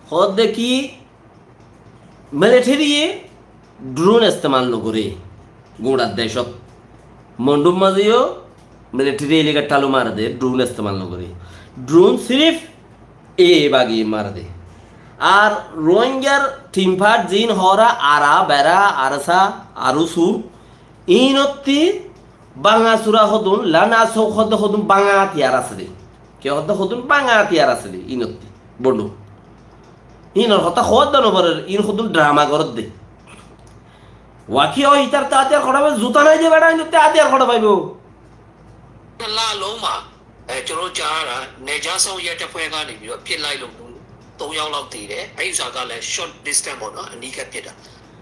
Hoódde ki military ye drone estemal no goré, guñça decót. Mondhúr mazé yó military helicopter loi mare de, drone estemal no goré. Drone sirif e bagi mare de. Ar Rohingyar team part ziín hoóra Ara, Bera, Arsa, Arusu, iínottí báñga sura hodún, lana sóuk hodún, hodún báñga átiyar asé de. Ki hodún, hodún báñga átiyar asé de, iínottí. Bondhú. Iínor hotá hoódde no farer, iín hodún drama gorédde. Waki ó itar te átiyar hoçé faibo, zuta nai de beça, iínottí átiyar hoçé faibo. တစ်လလုံးမှာ အဲ ကျွန်တော်တို့ကြားရတာ နယ်ခြားစောင့်ရဲတပ်ဖွဲ့ကနေပြီးတော့ ပစ်လိုက်လို့ သုံးယောက်လောက်သေတယ်။ အဲ့ဥစ္စာကလည်း short distance ပေါ့နော်၊ အနီးကပ်ပစ်တာ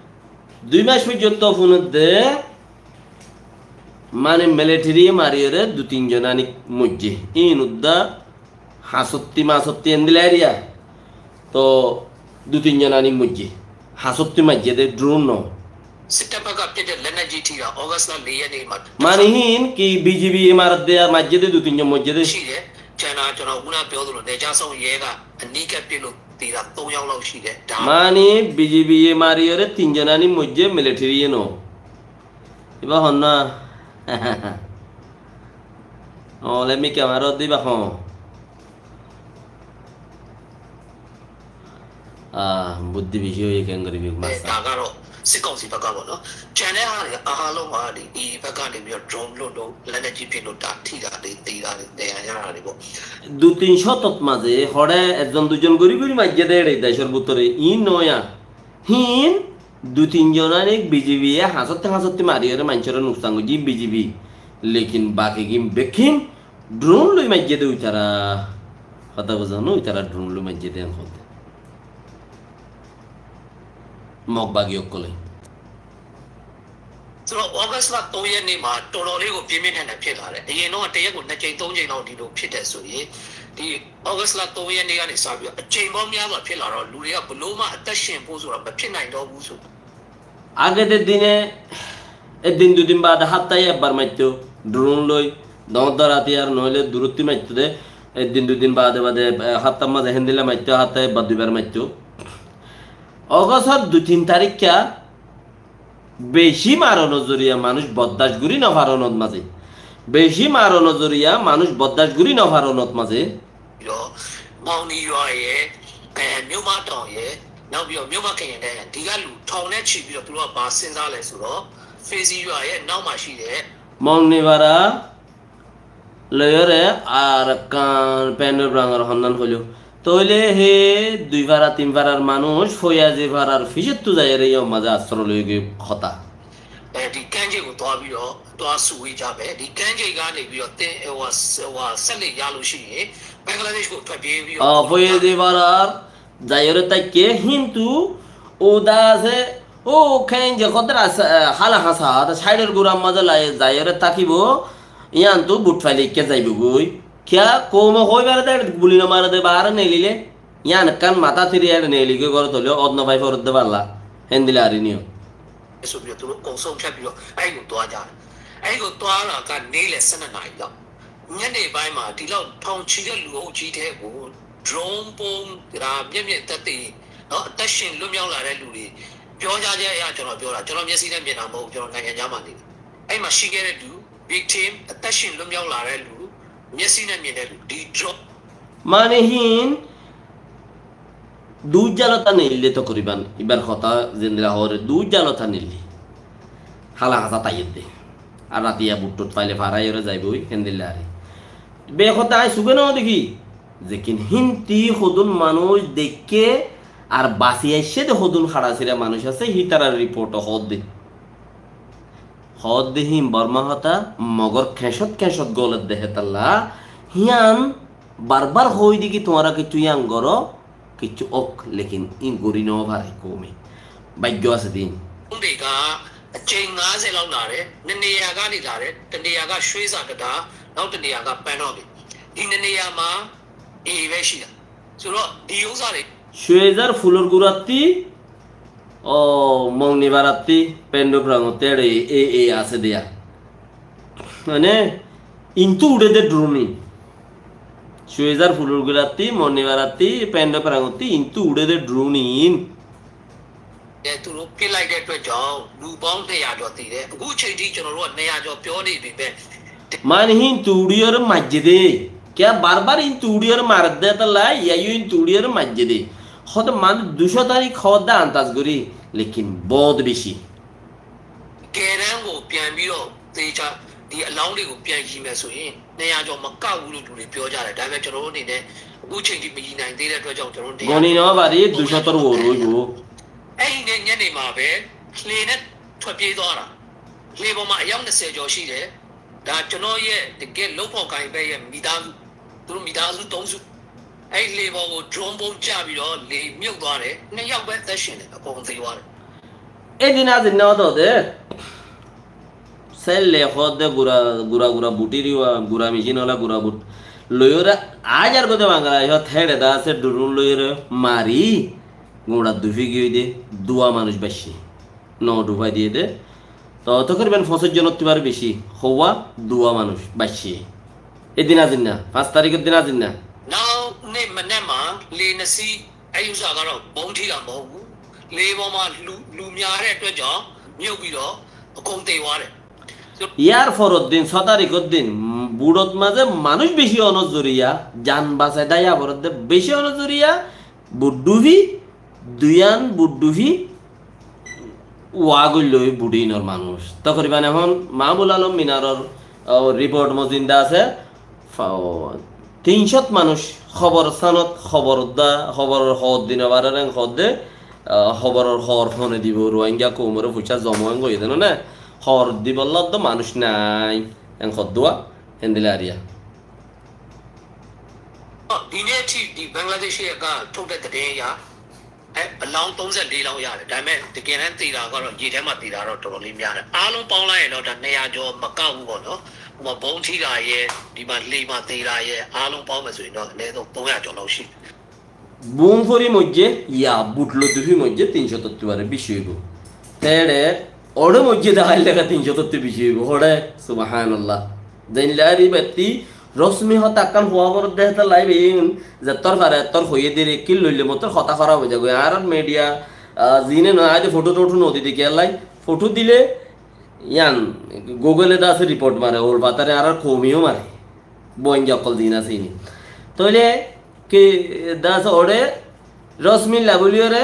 ။ Dui mac foijjonto funedde, mane military ye mariyore dui tin zon anik moijje. Iín udda hañsotti mañsotti endilla area. To dui tin zon anik moijje. Hañsotti maijje de, drone no. စစ်တပ်ဘက်ကပစ်တဲ့လက်နက်ကြီးထိတာ August လ လေးရက်နေ့မှာ Mane híin ki B G B ye maredde ar maijje de dui tin zon moijje de. ရှိတယ်။ ကျန်တာ ကျွန်တော်ခုနပြောသလို နယ်ခြားစောင့်ရဲကအနီးကပ်ပစ်လို့သေတာ သုံးယောက်လောက်ရှိတယ်။ ဒါ Mane B G B ye mariyore tin zon anik moijje, military ye no. Ibá hon na? Oh, let me camera diba hon. Ah, buddhi beci óiye, kengori biyok masta. ဒါကတော့ စစ်ကောင်စီဘက်ကပေါ့နော်။ ကျန်တဲ့ဟာတွေအားလုံးက ဒီ AA ဘက်ကနေပြီးတော့ drone လွှတ်လို့ လက်နက်ကြီးပစ်လို့ ဒါထိတာတွေ သေတာတွေ ဒဏ်ရာရတာတွေပေါ့။ Dui tin cót ot mazé hoçé ekzon duizon gori gori maijjé dé ere decór bútore, iín noó. Híin dui tin zon anik B J P ye hañsotte hañsotte mariyóre maincóre nuksan goijjé, iín B J P. Lekin bakigín bekkín drone loi maijjé dé uitará. Hotá buzó né, uitará drone loi maijjé dé en hoódde. Mog bagi ókkole. ဆိုတော့ August လ သုံး ရက်နေ့မှာ တော်တော်လေးကို ပြင်းပြင်းထန်ထန်ဖြစ်လာတယ်။ အရင်တုန်းက တစ်ရက်ကို နှစ်ကြိမ် သုံးကြိမ်လောက် ဒီလိုဖြစ်တယ်ဆိုရင် ဒီ August လ သုံး ရက်နေ့ကနေစပြီးတော့ အကြိမ်ပေါင်းများစွာဖြစ်လာတော့ လူတွေက ဘယ်လိုမှ အသက်ရှင်ဖို့ဆိုတာ မဖြစ်နိုင်တော့ဘူးဆို Age de dine, ek din dui din baade háptaye ekbar maitto, drone loi, doñr doñr átiyar noóile durottí maitto de, ek din dui din baade baade, eh, háptar mazé héndilla maitto, háptaye ekbar duibar maitto. Ogostor dui tin tarikka beci maronor zoriya manúic boddac gorí nofaronot mazé. Beci maronor zoriya manúic boddac gorí nofaronot mazé. ပြီးတော့ မောင်နီရွာရယ်၊ အဲ၊ မြို့မတောင်ရယ်၊ နောက်ပြီးတော့ မြို့မခရိုင်တိုင်းရယ်၊ ဒီကလူထောင်နဲ့ချီပြီးတော့ သူတို့ကဘာစဉ်းစားလဲဆိုတော့ Fezi ရွာရဲ့နောက်မှာရှိတဲ့ Mongni Fara loiyóre Arakan Pendor Brangor honnán hoiló. Tóile hé dui fara tin farar manúic Foyazi farar fisottu zaiyóre yó mazé asro loigiyé hotá. အဲဒီကမ်းခြေကိုသွားပြီးတော့ သွားစုဝေးကြမယ်။ ဒီကမ်းခြေကနေပြီးတော့ သင်၊ ဟိုဟာ၊ ဟိုဟာ၊ ဆက်လက်ရလို့ရှိရင် ဘင်္ဂလားဒေ့ရှ်ကို ထွက်ပြေးပြီးတော့ Ó, Foyazi farar zaiyóre táikke, hintu uda asé, ó, kén ze hoddúr asé, eh, Hala Hasa, ta saidor gurar mazé lai zaiyóre tákibo, yiántu but faile ikká zaibogói. Kiyá, koume hoi fare de, guli no mare de, baáre neilile, yián ekkán matá tiri ere neili goi górot óile, ot no fai foredde balla, héndilla ari niyo. ဆိုပြီးတော့ သူတို့အကုန်ဆုံးဖြတ်ပြီးတော့ အဲ့ကိုသွားကြတယ်။ အဲ့ကိုသွားတာက နေ့လယ် ဆယ့်နှစ်နာရီလောက်။ ညနေပိုင်းမှာ ဒီလောက်ထောင်ချီတဲ့လူအုပ်ကြီးထဲကို drone ဗုံး၊ ဒါမျက်မြင်သက်သေနော်၊ အသက်ရှင်လွတ်မြောက်လာတဲ့လူတွေ ပြောကြားချက်အရ ကျွန်တော်ပြောတာ၊ ကျွန်တော်မျက်စိနဲ့မြင်တာမဟုတ်ဘူး၊ ကျွန်တော်နိုင်ငံခြားမှာနေတယ်။ အဲ့မှာရှိခဲ့တဲ့လူ၊ victim အသက်ရှင်လွတ်မြောက်လာတဲ့လူ၊ မျက်စိနဲ့မြင်တဲ့လူ၊ ဒီ drone Mane híin dui jalota neille tokriban, ibar hotá zendilla hoór, dui jalota neille. Hala Hasa táiyedde. Ar ratiya but tut faile faraiyóre zaiboi, héndilla ari. Be hotá añí suge no dekí. Zekin hinti hodún manúic deikké ar basi aiccé de hodún haçasira manúic asé, hítarar report hoódde. Hoódde híin Borma hotá, mogor keñcot keñcot goledde hétalla, híyan barbar hoóide ki tuáñra kessú yián goró, kessú ók, lekin íin gorí no fare koume. Báiggo asé de íin. တွေက အကြိမ် ငါးဆယ်လောက် လာတယ်။ နှစ်နေရာကနေ လာတယ်။ တစ်နေရာက ရွှေစာတံတား၊ နောက်တစ်နေရာက ပန်းတော်ပြင်။ ဒီနှစ်နေရာမှာ AA ပဲရှိတာ။ ဆိုတော့ ဒီဥစ္စာတွေ Cuezar fulor gurattí, ó, Mongni Farattí, Pendor Prangottí ere AA asé de yián. Mane, intu uçé de drone íin. Cuezar fulor gurattí, Mongni Farattí, Pendor Prangottí, intu uçé de drone íin. နဲ့ သူတို့ပစ်လိုက်တဲ့အတွက်ကြောင့် လူပေါင်း နှစ်ရာကျော် သေတယ်။ အခုအချိန်ထိ ကျွန်တော်တို့က နှစ်ရာကျော် ပြောနေပေမဲ့ Mane híin tuçiyóre maijjé de. Kiyá barbar híin tuçiyóre maredde hétalla, yá yó híin tuçiyóre maijjé de. Hoódde mane dui cót tarik hoódde andaz gorí, lekin bout beci. တကယ်တမ်းကို ပြန်ပြီးတော့ သေချာ ဒီအလောင်းတွေကို ပြန်ရည်မယ်ဆိုရင် နှစ်ရာကျော် မကဘူးလို့ လူတွေပြောကြတယ်။ ဒါပေမဲ့ ကျွန်တော်တို့အနေနဲ့ အခုချိန်ထိ မရည်နိုင်သေးတဲ့အတွက်ကြောင့် ကျွန်တော်တို့ Goni no fari, dui cótor uore óibo. အဲ့ဒီနေ့ညနေမှာပဲ လှေနဲ့ ထွက်ပြေးသွားတာ။ လှေပေါ်မှာ အယောက် နှစ်ဆယ်ကျော် ရှိတယ်။ ဒါ ကျွန်တော်ရဲ့ တကယ် လုပ်ဖော်ကိုင်ဖက်ရဲ့ မိသားစု၊ သူတို့ မိသားစု သုံးစု။ အဲ့ဒီလှေပေါ်ကို drone ဗုံးကျပြီးတော့ လှေမြုပ်သွားတယ်။ နှစ်ယောက်ပဲ အသက်ရှင်တယ်။ အကုန်သေသွားတယ်။ Edin azinna ódode. Selle hoódde gura, gura, gura butir, gura micin ola gura but loiyóre, ajar gode Bangladecót héçe de asé, drone loiyóre mari, gura dufi giyói de, dua manúic baiccé. No dufai diyé de. To tokriban foñsic zonottú bar beci, houwa dua manúic baiccé. Edin azinna, fañs tarikor din azinna. နောက်နေ့မနက်မှာ လှေနှစ်စီး အဲ့ဥစ္စာကတော့ ဗုံးထိတာမဟုတ်ဘူး။ လှေပေါ်မှာ လူ၊ လူများတဲ့အတွက်ကြောင့် မြုပ်ပြီးတော့ အကုန်သေသွားတယ်။ Yar foror din, só tarikor din, mm, buçot mazé manúic beci ónor zoriya, jan basai dháiya foredde beci ónor zoriya, buçdhufi, duiyan buçdhufi, uwa goillói buçinor manúic. Tokoriban ehón Mahábul Alom Minaror, o, riport mozin de asé, fa-, o, tin cót manúic hóbor sanot, hóbor dá, hóboror hóbor di no farer en hoódde, a, hóboror hóbor hone dibo, Ruáingga koumoré fuicá zoma en goiyé de no né, hóbor dibolla dó manúic nái, en hoddúa, héndilla ariya. ဒီနေ့ထိ ဒီ ဘင်္ဂလားဒေ့ရှ်ရဲ့ က ထုတ်တဲ့သတင်းအရ အဲ အလောင်း သုံးဆယ့်လေး လောင်း ရတယ်။ ဒါပေမဲ့ တကယ်တမ်း သေတာကတော့ ရေထဲမှာ သေတာတော့ တော်တော်လေး များတယ်။ အားလုံး ပေါင်းလိုက်ရင်တော့ ဒါ နှစ်ရာကျော် မကဘူးပေါ့နော်။ ဟိုမှာ ဗုံးထိတာရယ်၊ ဒီမှာ လှေမှာ သေတာရယ်၊ အားလုံး ပေါင်းမယ်ဆိုရင်တော့ အနည်းဆုံး သုံးရာကျော် လောက် ရှိတယ်။ Bum fori moijjé, ya, butlo dufi moijjé, tin cót ottu bare beci óibo. Tere, ore moijjé dahai lega tin cót ottu beci óibo. Ore, subhanallah. Zainle ari batti, Rosmi hotá ekkán huá foredde heta lai beyin, zettór fare ettór hoiyé dire, ki loile mottór hotá hóraf ói zagói. Añárar media, a, zine no, aide foto-toto no di de kiyólla, foto dile, yan, Google e de asé riport mare, ol fatare añárar koumi ó mare. Boinga okkol zin asé ini. Tóile, ki, de asé ore, Rosmilla buliyóre,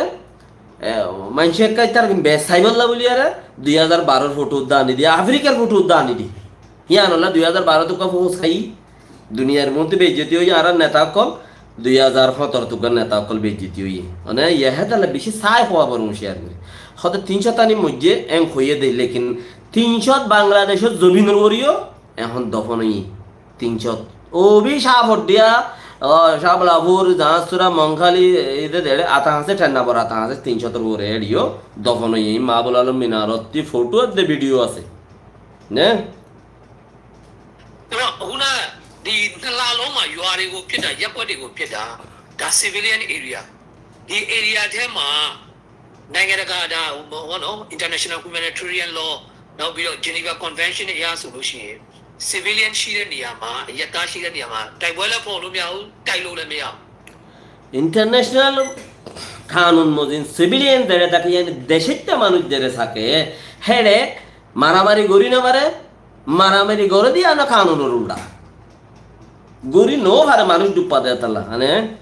e, maincé ekká itar be saibolla buliyóre, dui házar baror foto udda ani di, Afrikar foto udda ani di. Híanolla dui házar barot uggúa foóñsai, duniyar muúntu beizzoti óiye añárar neta ókkol, dui házar hóñtoro uggúa neta ókkol beizzoti óiye. Mane, yéhe dale beci sai hoóa boro huciyar gorí. Hóde tin cót ani moijjé en hoiyé de, lekin tin cót Bangladecór zobinor uore yó ehón dofon óiye. Tin cót. Obi Cáh Foddiya, o, Cáh Balapur, Jahañsura, Monkhali, ede dere, ata hañsé, thenna bor ata hañsé, tin cótor uore eçe yó dofon óiye. Mahábul Alom Minarottú foto edde video asé. Né? အဲ့တော့ အခုနက ဒီနှစ်လလုံးမှာ ရွာတွေကိုဖြစ်တာ၊ ရပ်ကွက်တွေကိုဖြစ်တာ၊ ဒါ civilian area၊ ဒီ area ထဲမှာ နိုင်ငံတကာ ဒါ ဟို ဟိုနော်၊ international humanitarian law နောက်ပြီးတော့ Geneva Convention အရဆိုလို့ရှိရင် civilian ရှိတဲ့နေရာမှာ၊ အရပ်သားရှိတဲ့နေရာမှာ တိုက်ပွဲလည်းဖော်လို့မရဘူး၊ တိုက်လို့လည်းမရဘူး။ International kanun mozin civilian dere táke, yani decóitta manúic dere táke, héçe maramari gorí no fare, maramari gore de yián kanunor ultha. Gorí no fare manúic duppa de tolla, mane.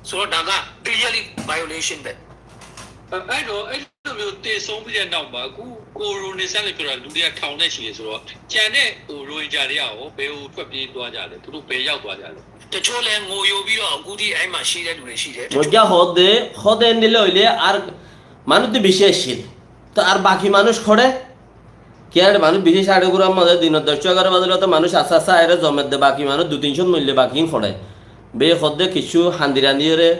ဆိုတော့ ဒါက clearly violation ပဲ။ အဲ၊ အဲ့တော့ အဲ့လိုမျိုး သေဆုံးပြီးတဲ့နောက်မှာ အခု ကိုရိုနစ်ဆန်းလည်းပြောတာ လူတွေက ထောင်နဲ့ချီတယ်ဆိုတော့ ကျန်တဲ့ ဟို ရိုဟင်ဂျာတွေကရော ဘယ်ကို ထွက်ပြေးသွားကြလဲ၊ သူတို့ ဘယ်ရောက်သွားကြလဲ။ တချို့လည်း ငိုယိုပြီးတော့ အခုထိ အဲ့မှာရှိတဲ့လူတွေရှိတယ်။ Moijja hoóde, hoóde endilla óile ar manúic to beci accíl. To ar baki manúic hoçé? Kiyá re manúic beci sáre gura mazé dinor doc egaró bazé lóte manúic asté asté aiyóre zomedde, baki manúic dui tin cót moille, baki ín hoçé? Beci hoóde kissú handi randi ore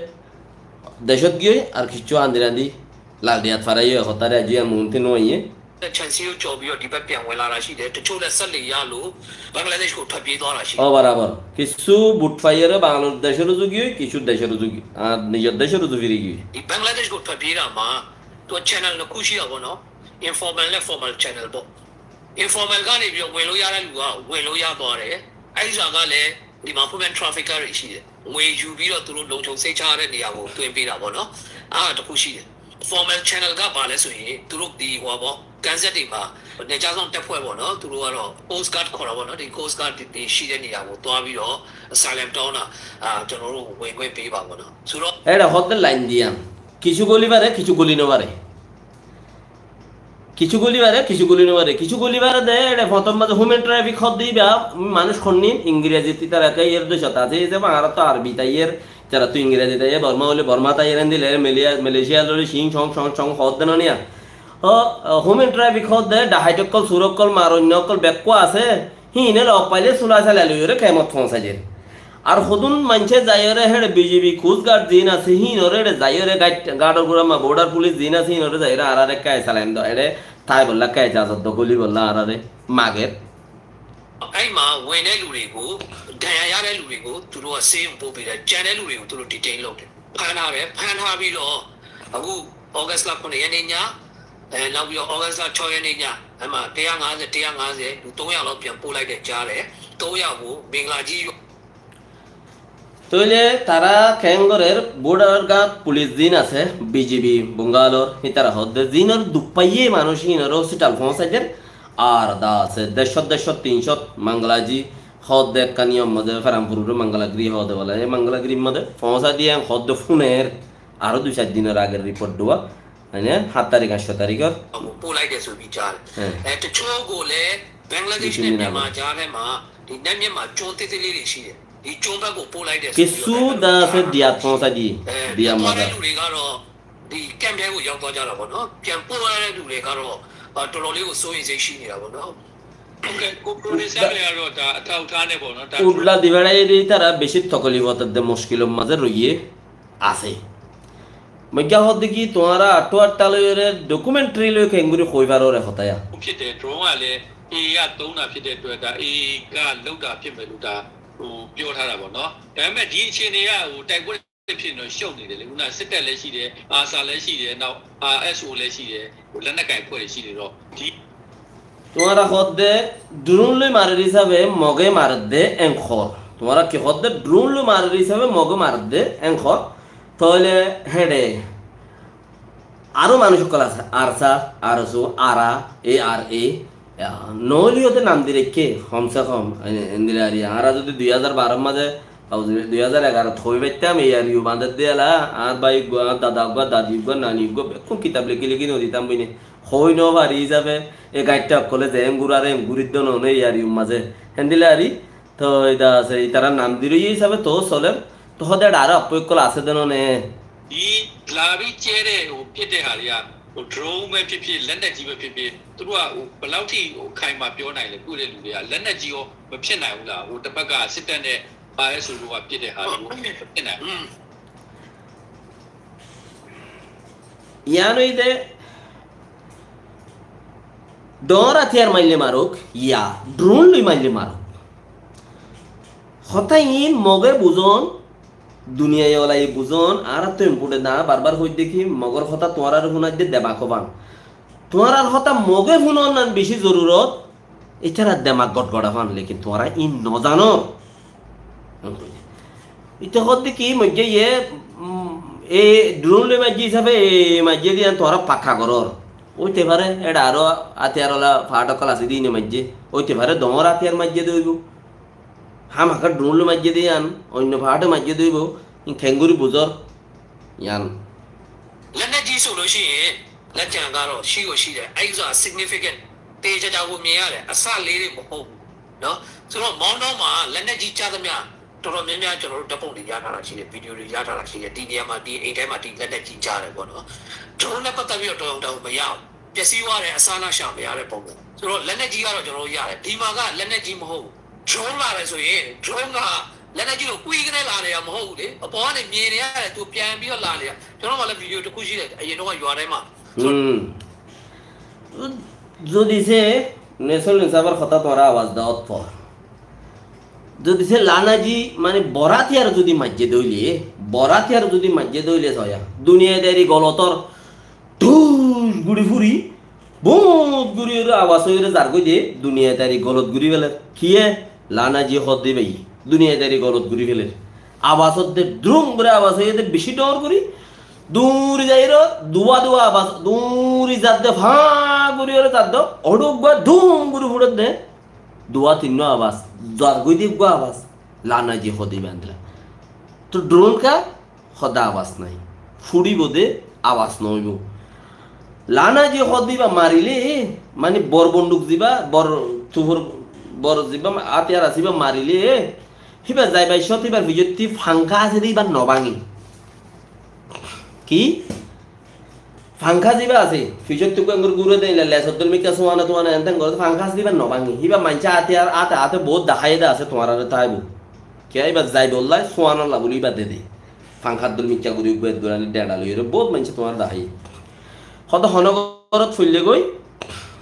decót giyói, ar kissú handi randi laldiyat faraiyói, hotáre aijjó muúntu no aiyé. ခြံစည်းရိုးကျော်ပြီးတော့ ဒီဘက်ပြန်ဝင်လာတာရှိတယ်။ တချို့လည်း စက်လှေရလို့ ဘင်္ဂလားဒေ့ရှ်ကို ထွက်ပြေးသွားတာရှိတယ်။ Ó, barabor. Kissú but faiyóre Bangladecór uzu giyói, kissú decór uzu gi-, ar nizor decór uzu firi giyói. ဒီ ဘင်္ဂလားဒေ့ရှ်ကို ထွက်ပြေးတာမှာ သူက channel နှစ်ခုရှိတာပေါ့နော်။ Informal နဲ့ formal channel ပေါ့။ Informal ကနေပြီးတော့ ဝင်လို့ရတဲ့လူက ဝင်လို့ရသွားတယ်။ အဲ့ဒီဥစ္စာကလည်း ဒီမှာ human trafficker တွေရှိတယ်။ ငွေယူပြီးတော့ သူတို့ လုံခြုံစိတ်ချရတဲ့နေရာကို သွင်းပေးတာပေါ့နော်။ အဲ့ဒါတစ်ခုရှိတယ်။ Formal channel က ဘာလဲဆိုရင် သူတို့ ဒီ ဟိုဟာပေါ့၊ ကမ်းစက်တွေမှာ နယ်ခြားစောင့်တပ်ဖွဲ့ပေါ့နော်။ သူတို့ကတော့ Coast Guard ခေါ်တာပေါ့နော်။ ဒီ Coast Guard တွေရှိတဲ့နေရာကို သွားပြီးတော့ asylum တောင်းတာ၊ အာ၊ ကျွန်တော်တို့ကို ဝင်ခွင့်ပေးပါပေါ့နော်။ ဆိုတော့ Eçe hoóde lain diyan. Kissú goli fare, kissú goli no fare. Kissú goli fare, kissú goli no fare. Kissú goli fare de, eçe fotór mazé human traffic hoóde íba, manúic honnín, Ingrezit ítara ké iyór decót asé, ísebe añára to Arbit aiyér, ítara to Ingrezit aiyér, Borma óile Bormat aiyér, endilla Mele-, Malaysia loi cing cong cong cong hoóde no niya. Ó, ó, human traffic hoóde, dahait okkol, sur okkol, maroinna okkol, bekkún asé. Híine lok faile sulai salai loiyóre kemot foóñsai der. Ar hodún maincé zaiyóre héçe B G B Coast Guard zin asé, híinore héçe zaiyóre gait-, guard or gura ma border police zin asé, híinore zaiyóre añárare ekka salai do, héçe táibolla ekka ejazot do, golibolla añárare mager. အဲ့မှာဝင်တဲ့လူတွေကို၊ ဒဏ်ရာရတဲ့လူတွေကို သူတို့က ဆေးရုံပို့ပေးတယ်။ ကျန်တဲ့လူတွေကို သူတို့ detain လုပ်တယ်။ ဖမ်းထားတယ်။ ဖမ်းထားပြီးတော့ အခု August လ ခုနစ်ရက်နေ့ည၊ အဲ၊ နောက်ပြီးတော့ August လ ခြောက်ရက်နေ့ည၊ အဲ့မှာ တစ်ရာငါးဆယ်၊ တစ်ရာငါးဆယ်၊ လူ သုံးယောက်လောက် ပြန်ပို့လိုက်တယ်ကြားတယ်။ သုံးယောက်ကို မင်္ဂလာကြီးရွာ Tóile tará keén gorér, border guard police zin asé, B G B Bungalor, hítara hoóde zinor duk faiyé manúic híinore hospital foóñsai der, Ar dá asé, dercót, dercót, tincót, Mangalaji hoódde ekkán iyór mazé, Feranfururé Mangalagiri hoódde bóle, e Mangalagirir mazé foóñsai diye, en hoódde fúner, aró dui sair dinor ager riport dúwa, mane, hát tarik, añctó tarikor. ပို့လိုက်တယ်ဆိုပြီးကြားတယ်။ အဲ။ အဲ၊ တချို့ကိုလည်း ဘင်္ဂလားဒေ့ရှ်နဲ့ Dui tin din ager. မြန်မာကြားထဲမှာ ဒီနတ်မြစ်မှာ ကျွန်းသေးသေးလေးတွေရှိတယ်။ ဒီကျွန်းဘက်ကို ပို့လိုက်တယ်ဆိုပြီးတော့ Kissú dá asé diyat foóñsai diye, အဲ၊ diyat သွားတဲ့ mazé. လူတွေကတော့ ဒီကမ်းထဲကို ရောက်သွားကြတာပေါ့နော်။ ပြန်ပို့ရတဲ့လူတွေကတော့ အာ၊ တော်တော်လေးကို စိုးရိမ်စိတ်ရှိနေတာပေါ့နော်။ ဟုတ်ကဲ့၊ ကို producer တွေကတော့ ဒါအထောက်အထားနဲ့ပေါ့နော်။ ဒါ Udla di berai ere ítara beci tokolif ot edde, muckilor mazé roiye asé. Moigga hoódde ki, tuáñra añctó añctá loiyóre documentary loi kengori hoi faró re hotá ya. ဖြစ်တယ်။ Drone ကလည်း AA ကသုံးတာဖြစ်တဲ့အတွက် ဒါ AA ကလုပ်တာဖြစ်မယ်လို့ ဒါ ဟို ပြောထားတာပေါ့နော်။ ဒါပေမဲ့ ဒီအခြေအနေက ဟို တိုက်ပွဲ ဖြစ်နေတော့ ရှုံးနေတယ်လေ။ ခုန စစ်တပ်လည်းရှိတယ်၊ ARSA လည်းရှိတယ်၊ နောက် အာ၊ SAO လည်းရှိတယ်၊ ဟို လက်နက်ကိုင်အဖွဲ့တွေရှိနေတော့ ဒီ Tuáñra hoódde drone loi marer hísafe Moge maredde, en hoór. Tuáñra ki hoódde drone loi marer hísafe Moge maredde, en hoór. Tóile héçe aró manúic ókkol asé, ARSA, ARSO, ARA, ARA, ya, no óileyo de nam di raikké, hom se hom, e-, endilla ar ki. Añára zodi dui házar baror mazé, dui házar egarot hoi faittam, ARU bañdedde ela, añár bái uggúa, añár dada uggúa, dadi uggúa, nani uggúa, bekkún kitab leki leki no ditam boi né. Hoi no fari hísafe, e gaiththá ókkole ze en gurare, en guridde no né ARU mazé. Héndilla ar ki, Toi dá asé, itarar nam di roiye hísafe toó soler, toó hoódde aró appoikkol asé de no né. ဒီလာပြီးကျဲတဲ့ ဟို ပစ်တဲ့ဟာတွေက ဟို drone ပဲဖြစ်ဖြစ်၊ လက်နက်ကြီးပဲဖြစ်ဖြစ်၊ သူတို့က ဟို ဘယ်လောက်ထိ ဟို အခိုင်အမာပြောနိုင်လဲ။ ကိုယ့်တဲ့လူတွေက လက်နက်ကြီးရော မဖြစ်နိုင်ဘူးလား။ ဟို တစ်ဖက်က စစ်တပ်နဲ့ အာ၊ SAO တို့က ပစ်တဲ့ဟာတွေ မဖြစ်နိုင်ဘူး။ Yián óilde dhoóñr átiyar maille maruk, ya drone loi maille maruk. Hotá iín Moge buzón, duniyai olaye buzón, añárattú en fúçe dá, barbar hoóidde ki, Mogor hotá tuáñrare fúnaidde demak óban. Tuáñrar hotá Moge fúnonnan beci zorurot, ítara demak gotgota fán, lekin tuáñra iín no zanor. Íte hoódde ki, moijjé iye, mm, e drone loi maijjé hísafe, e maijjé de yián tuáñra fakka gorór. Óite fare, éçe aró átiyar ola faáth ókkol asé de iíne maijjé. Óite fare dhoóñr átiyar maijjé de óibo. Hámaka drone loi maijjé de yián, oinno faáth e maijjé de óibo. Iín kengori buzor? Yián. Lennaji solo shi, leccan garo, shi go shi de, aiza significant, teja jago miya de, asa lere mo ho. No? Solo mono ma, lennaji cha de miya, toro miya miya choro da pon de ya na shi de, video de ya na shi de, di niya ma, di, e ma, di lennaji cha de, no? Choro na pata bi to da ma ya. Pesi wa de, asa na sha miya de pon. Solo lennaji garo choro ya de, di ma ga lennaji mo ho. Drone လာတယ်ဆိုရင် drone က လက်နက်ကြီးကို ကွီးကနဲ့လာနေတာ မဟုတ်ဘူးလေ။ အပေါ်ကနေ မြင်နေရတယ်။ သူပြန်ပြီးတော့ လာနေတာ။ ကျွန်တော်မှလည်း video တစ်ခုရှိတယ်။ အရင်တော့ ရွာထဲမှာ။ Hm. Zodi se Nesrul Insaf or hotá tuáñra abas dót for. Zodi se Lanaji, mane, boro átiyar zodi maijjé de óile, boro átiyar zodi maijjé de óile, soya. Duniyai dari golot or Dhus guri furi, bút guri ore abas ói ore zargói de, duniyai dari golot guri feler. Kiyé? Lanaji hoódde bái, duniyai dari golot guri feler. Abas ódde drum guri abas ói de beci dhoóñr guri, duri zai ore duwa duwa abas, duri zadde fáá guri ore zadde, oço uggúa dhum guri fuçedde, duwa tinnó abas, zargói de uggúa abas, Lanaji hoódde bái endilla. To drone ka? Hoda abas nai. Furibo de abas no óibo. Lanaji hoódde íba marile, mane bor bonduk ziba, bor tufur, bor ziba, átiyar asé íba marile, híba zaibar cót híbar fijotti fankha asé de íba no báñge. Ki? Fankha ziba asé, fijotti uggúa engori gure de, ila lesor dóri mikká suana tuana enten gore, fankha asé de íba no báñge. Híba maincé átiyar, áte, áte bout dahaiye de asé, tuáñrare táibo. Kiyá íba zaibolla, suanolla buli íba de de. Fankar dóri mikká guri uggúa edgurani dheñça loiyóre bout maincé tuáñre dahaiye. Hoto hono górot foille goi,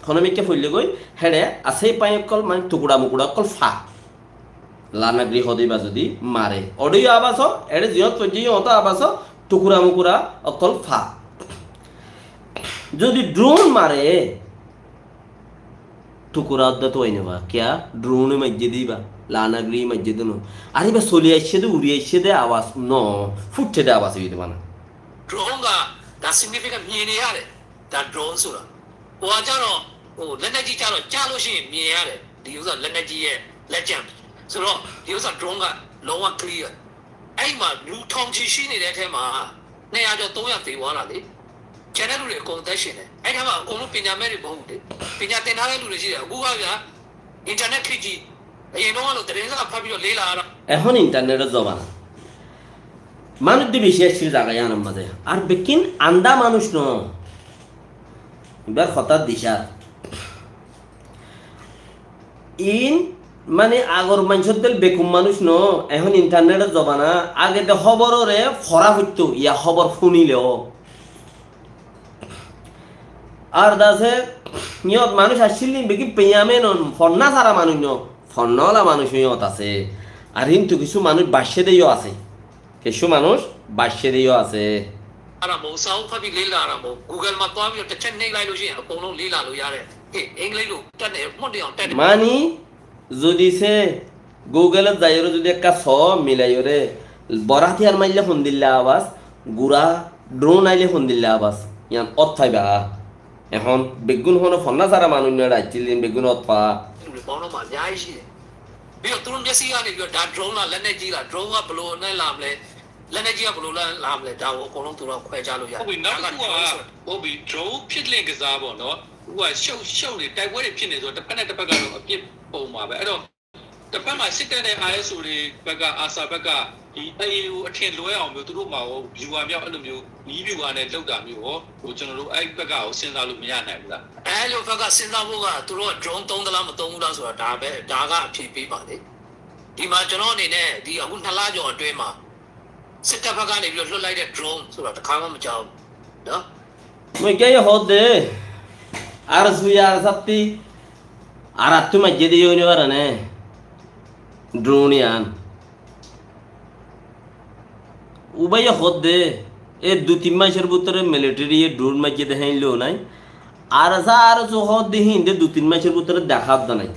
hono mikká foille goi, héçe asé fáñi ókkol mane tukura mukura ókkol fá. Lanagiri hoódde íba zodi mare. Oçé yó abas ó, eçé ziyót foijjé yó oto abas ó, tukura mukura ókkol fá. Zodi drone mare, Tukura odda tuwai no fa. Kiyá? Drone e maijjé de íba. Lanagiri maijjé de no. Ar íba soli aiccé de, uri aiccé de, abas no. Fuitthe de abas óiye de bana. Drone က ဒါ significant မြင်နေရတယ်။ ဒါ drone ဆိုတာ။ ဟိုကကြတော့ ဟိုလက်နက်ကြီးကျတော့ကျလို့ရှိရင်မြင်ရတယ်ဒီဥစ္စာလက်နက်ကြီးရဲ့လက်ကျန်ဆိုတော့ဒီဥစ္စာ drone ကလုံးဝ clear အဲ့မှာလူထောင်ချီရှိနေတဲ့ထဲမှာနှစ်ရာကျော်သုံးရာသေသွားတာလေကျန်တဲ့လူတွေအကုန်အသက်ရှင်တယ်အဲ့ထဲမှာအကုန်လုံးပညာမဲ့တွေမဟုတ်ဘူးလေပညာသင်ထားတဲ့လူတွေရှိတယ်အခုကဗျာ internet ခေတ်ကြီးအရင်တော့ကတော့သတင်းစာဖတ်ပြီးတော့လေ့လာရတာ Ehón internet or zobana. Manúic de beci accíl zaga iyanor mazé. Ar bekkín andá manúic no. Ibar hotá dicá. In mani agor maincór del bekum manúic no. Ehón internet or zobana. Age de hóbororé fora foittó, ya hóbor fúnile ó. Ar dase iyót manúic accíl ni beggín peiyame no, fonna sára manúic no, fonna ola manúic iyót asé. Ar hintu kissú manúic baiccé de yó asé. Kissú manúic baiccé de yó asé. အဲ့ဒါမဟုတ်စာအုပ်ဖတ်ပြီးလေ့လာတာမဟုတ် Google မှာသွားပြီးတော့တစ်ချက်နှိပ်လိုက်လို့ရှိရင်အကုန်လုံးလေ့လာလို့ရတယ်ဟေ့အင်္ဂလိပ်လိုတတ်နေမွတ်နေအောင်တတ်နေ Mani zodi se Google ot zaiyóre zodi ekka só milaiyóre, bor átiyar maille hondilla abas, gura drone aile hondilla abas, iyan ót faiba. Ehón beggún hono fonna sára manúic no, eçe accíl din beggún ót fa. လူတွေပေါင်းတော့မှအများကြီးရှိတယ်ပြီးတော့သူတို့မျက်စိကနေပြီးတော့ဒါ drone လားလက်နက်ကြီးလား drone ကဘယ်လိုနဲ့လာမလဲလက်နက်ကြီးကဘယ်လိုလဲလာမလဲဒါကိုအကုန်လုံးသူတို့ခွဲခြားလို့ရတယ်ဟုတ်ပြီနောက်တစ်ခုကဟုတ်ပြီ drone ဖြစ်လင့်ကစားပေါ့နော်ဟိုကရှုပ်ရှုပ်နေတိုက်ပွဲတွေဖြစ်နေဆိုတော့တစ်ဖက်နဲ့တစ်ဖက်ကတော့အပြစ်ပုံမှာပဲအဲ့တော့တစ်ဖက်မှာစစ်တပ်နဲ့ ISO တွေဘက်က ARSA ဘက်ကဒီ AA ကိုအထင်လွဲအောင်မျိုးသူတို့မှာရော viewer မြောက်အဲ့လိုမျိုးနီး viewer နဲ့လောက်တာမျိုးရောဟိုကျွန်တော်တို့အဲ့ဘက်ကရောစဉ်းစားလို့မရနိုင်ဘူးလားအဲ့လိုဘက်ကစဉ်းစားဖို့ကသူတို့က drone သုံးသလားမသုံးဘူးလားဆိုတာဒါပဲဒါကအဖြေပေးပါလေဒီမှာကျွန်တော်အနေနဲ့ဒီအခုနှစ်လကျော်အတွင်းမှာစစ်တပ်ဘက်ကနေပြီးတော့လွှတ်လိုက်တဲ့ drone ဆိုတာတစ်ခါမှမကြောက်ဘူးနော် Muikke yó hoódde, ARSA ye ARSA ttí, ARSA ttú maijjé de yó ói no fare né, drone yián. Ubáye hoódde, e dui tin maicor bútore military ye drone maijjé de héin lou nái. ARSA ARSA hoódde hín de dui tin maicor bútore deká de nái.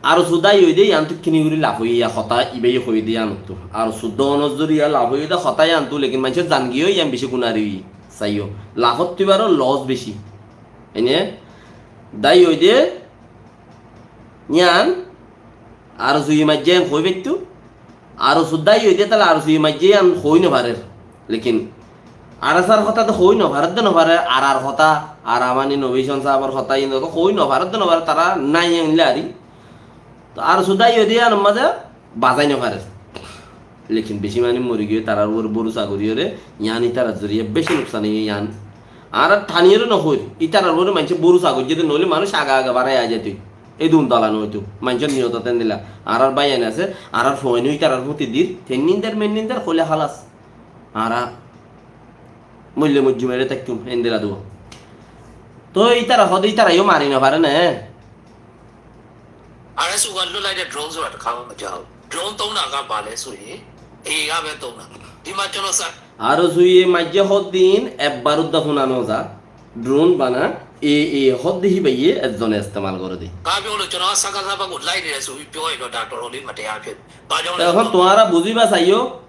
ARSA dái óiye de yián tú kini gorí laf óiye, hotá ibáye hoiye de yián tú. ARSA dónor zoriya laf óiye de hotá yián tú, lekin maincór zan giyé yián beci gunari óiye. Saiyó, lafóttu ibáro loss beci. Ene dái óiye de yián ARSA ye maijjé yián hoi faittó. ARSA dái óiye de tala ARSA ye maijjé yián hoi no farer. Lekin ARSA r hotá to hoi no farer de no farer, ARSA r hotá, ARSA mani Nobi Hison sábor hotá iín to hoi no farer de no farer, tará nai en lari. To ARSA dái óiye de yián mazé bazai no farer. Lekin beci mani mori giyé, tarár uore bórusa goríyore, yián ítarar zoriya beci nuksan óiye yián. Añára thaniyore no hoir, ítarar uore maincé bórusa goijjé de, noóile manúic age age barai aái zaito. Edún dola no óito, maincór niyot endilla. Añárar báiyain asé, añárar fuain ó ítarar fúti dir, tennindar mennindar hoilé hálas. Añára moille moijjum ere táikkun, endilla duwa. Toi ítara hode ítara yó mari no fare né? Ar es ugan ló laide drone zora ta kama jao. Drone tong na ga bale sui. E ga be tong na. Dima chono sa. Ar sui e majje hoddin ebbar udda funa no za. Drone bana e e hodde hi baiye ezzone istemal gore de. Ga be olo chono sa ga sa ba go laide sui pyo e lo doctor oli mate ya pyo. Ba jao. Ehon tuara buziba saiyo.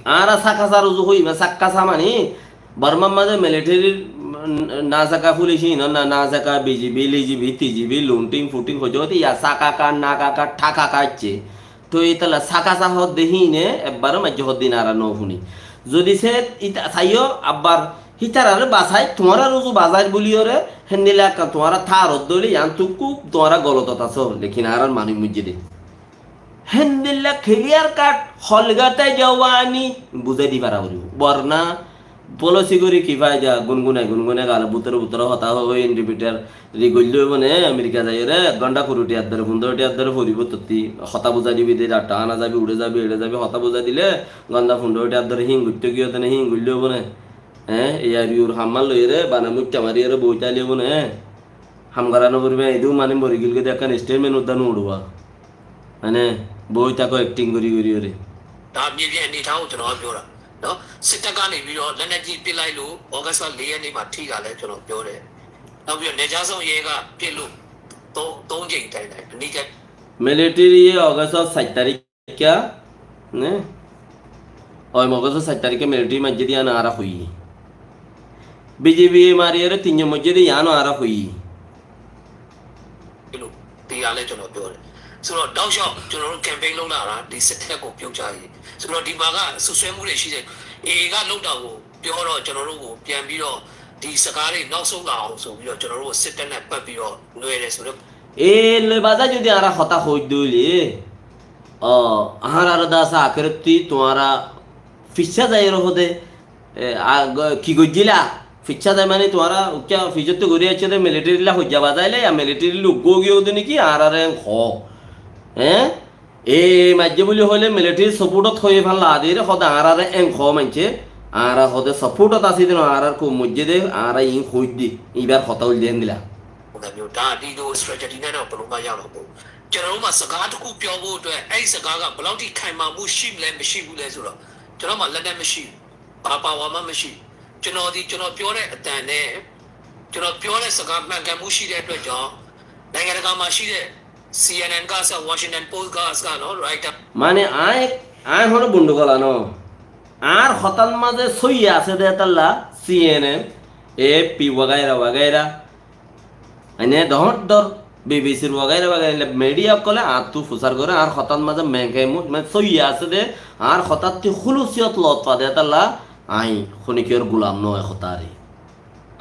Añára Sakasa ruzu hoiba, Sakasa mani Bormar mazé militarir, mm, Nasaka fulic hín, na, Nasaka, B G B, L G B, T G B, lunting, futing, hojote, ya Sakaka, Nakaka, Thakaka aiccé. Toi ítala Sakasa hodde híne, ebbar ó maijje hodde hín añára no funi. Zodi se ita saiyo, abbar hítarare basai, tuáñra ruzu bazair buliyore, héndilla ekkan tuáñra tar hodde óile, yián tukku tuáñra golotot asó, lekin añárar manuc moijje de. Héndilla clear cut, holgate jawani buzái di fara foribo. Borna policy gori ki faida, gungunai gungunai galo butore butore hotá hoi, interpreter ri goille oibo ne, America zaiyore ek gonta kuri tiyar dore, fundoro tiyar dore foribo totti, hotá buzái dibi de, ratta ana zabi, ure zabi, ere zabi, hotá buzái dile, gonta fundoro tiyar dore hing goitto giye de ne, hing goille oibo ne. Eh, iyar yur hammal loiyore, bana mutta mariyore boi taile oibo ne. Ham gora no foribo, idu mane mori gilge de ekkan statement udda no uduwa. Mane, boi tako acting gori gori ore. ဒါမြေပြင်အနေအထားကိုကျွန်တော်ကပြောတာနော်စစ်တပ်ကနေပြီးတော့လက်နက်ကြီးပစ်လိုက်လို့ဩဂတ်စ်လ၄ရက်နေ့မှာထိတာလည်းကျွန်တော်ပြောတယ်နောက်ပြီးတော့နယ်ခြားစောင့်ရဲကပစ်လို့သုံးသုံးကြိမ်တိုင်တိုင်အနည်းက Military ye August or sait tarik kya, ne? Oi, August or sait tarik kya military majje diya na ara hui. B J P mariyóre tin zon moijjé dé yián ó añára hoiyí. ဒီလို ဒီဟာလည်း ကျွန်တော် ပြောတယ်။ ဆိုတော့ တောက်လျှောက် ကျွန်တော်တို့ campaign လုပ်လာတာ ဒီစစ်တပ်ကို ပြုတ်ချရေး။ ဆိုတော့ ဒီမှာက စွပ်စွဲမှုတွေ ရှိတယ်။ A A က လုပ်တာကို ပြောတော့ ကျွန်တော်တို့ကို ပြန်ပြီးတော့ ဒီစကားတွေ နောက်ဆုတ်လာအောင် ဆိုပြီးတော့ ကျွန်တော်တို့ကို စစ်တပ်နဲ့ ပတ်ပြီးတော့ နွှဲတယ်ဆိုတော့ E loi baza zodi añára hotá hoóidde óile, o, añárar dasa akérottí tuáñra ficcá zaiyóre hoóde, e, a, go-, ki goijjíla? Ficcá zai mani tuáñra ukká ficcóttu gorí aiccé dé military lla hoijja bazaila, ya military lla uggúa giyóde niki añárare en hoó. Eé? E maijjé buli hoilé military support ot hoiyé fán laadire hoóde añárare en hoó maincé, añára hoóde support ot así dé no, añárar koum moijjé dé, añára iín hoóidde, ibár hotá óilde héndilla. ပုံစံမျိုး ဒါ ဒီလို strategy နဲ့တော့ ဘယ်လိုမှ ရမှာ မဟုတ်ဘူး။ ကျွန်တော်တို့မှာ စကားတစ်ခု ပြောဖို့အတွက် အဲ့ဒီစကားက ဘယ်လောက်ထိ ခိုင်မာမှု ရှိမလဲ မရှိဘူးလဲ ဆိုတော့ ကျွန်တော်မှာ လက်နက် မရှိဘူး။ ဘာ power မှ မရှိဘူး။ ကျွန်တော်ဒီ ကျွန်တော် ပြောတဲ့ အသံနဲ့ ကျွန်တော် ပြောတဲ့ စကား မှန်ကန်မှု ရှိတဲ့ အတွက်ကြောင့် နိုင်ငံတကာ မှာ ရှိတဲ့ C N N ကစ Washington Post ကစ နော် Reuters Mane, añí, añí hono bonduk óla no. Añár hotár mazé sóiyi asé dé hétalla C N N, A F P wagaira wagaira. Ene dhoóñr dhoóñr B B C r wagaira wagaira media ókkole añáttu fusár goré, añár hotár mazé meñke mu-, mane sóiyi asé dé, añár hotátti húlusiyót loot fa dé hétalla, añí honikiyór gulam no ói hotáre.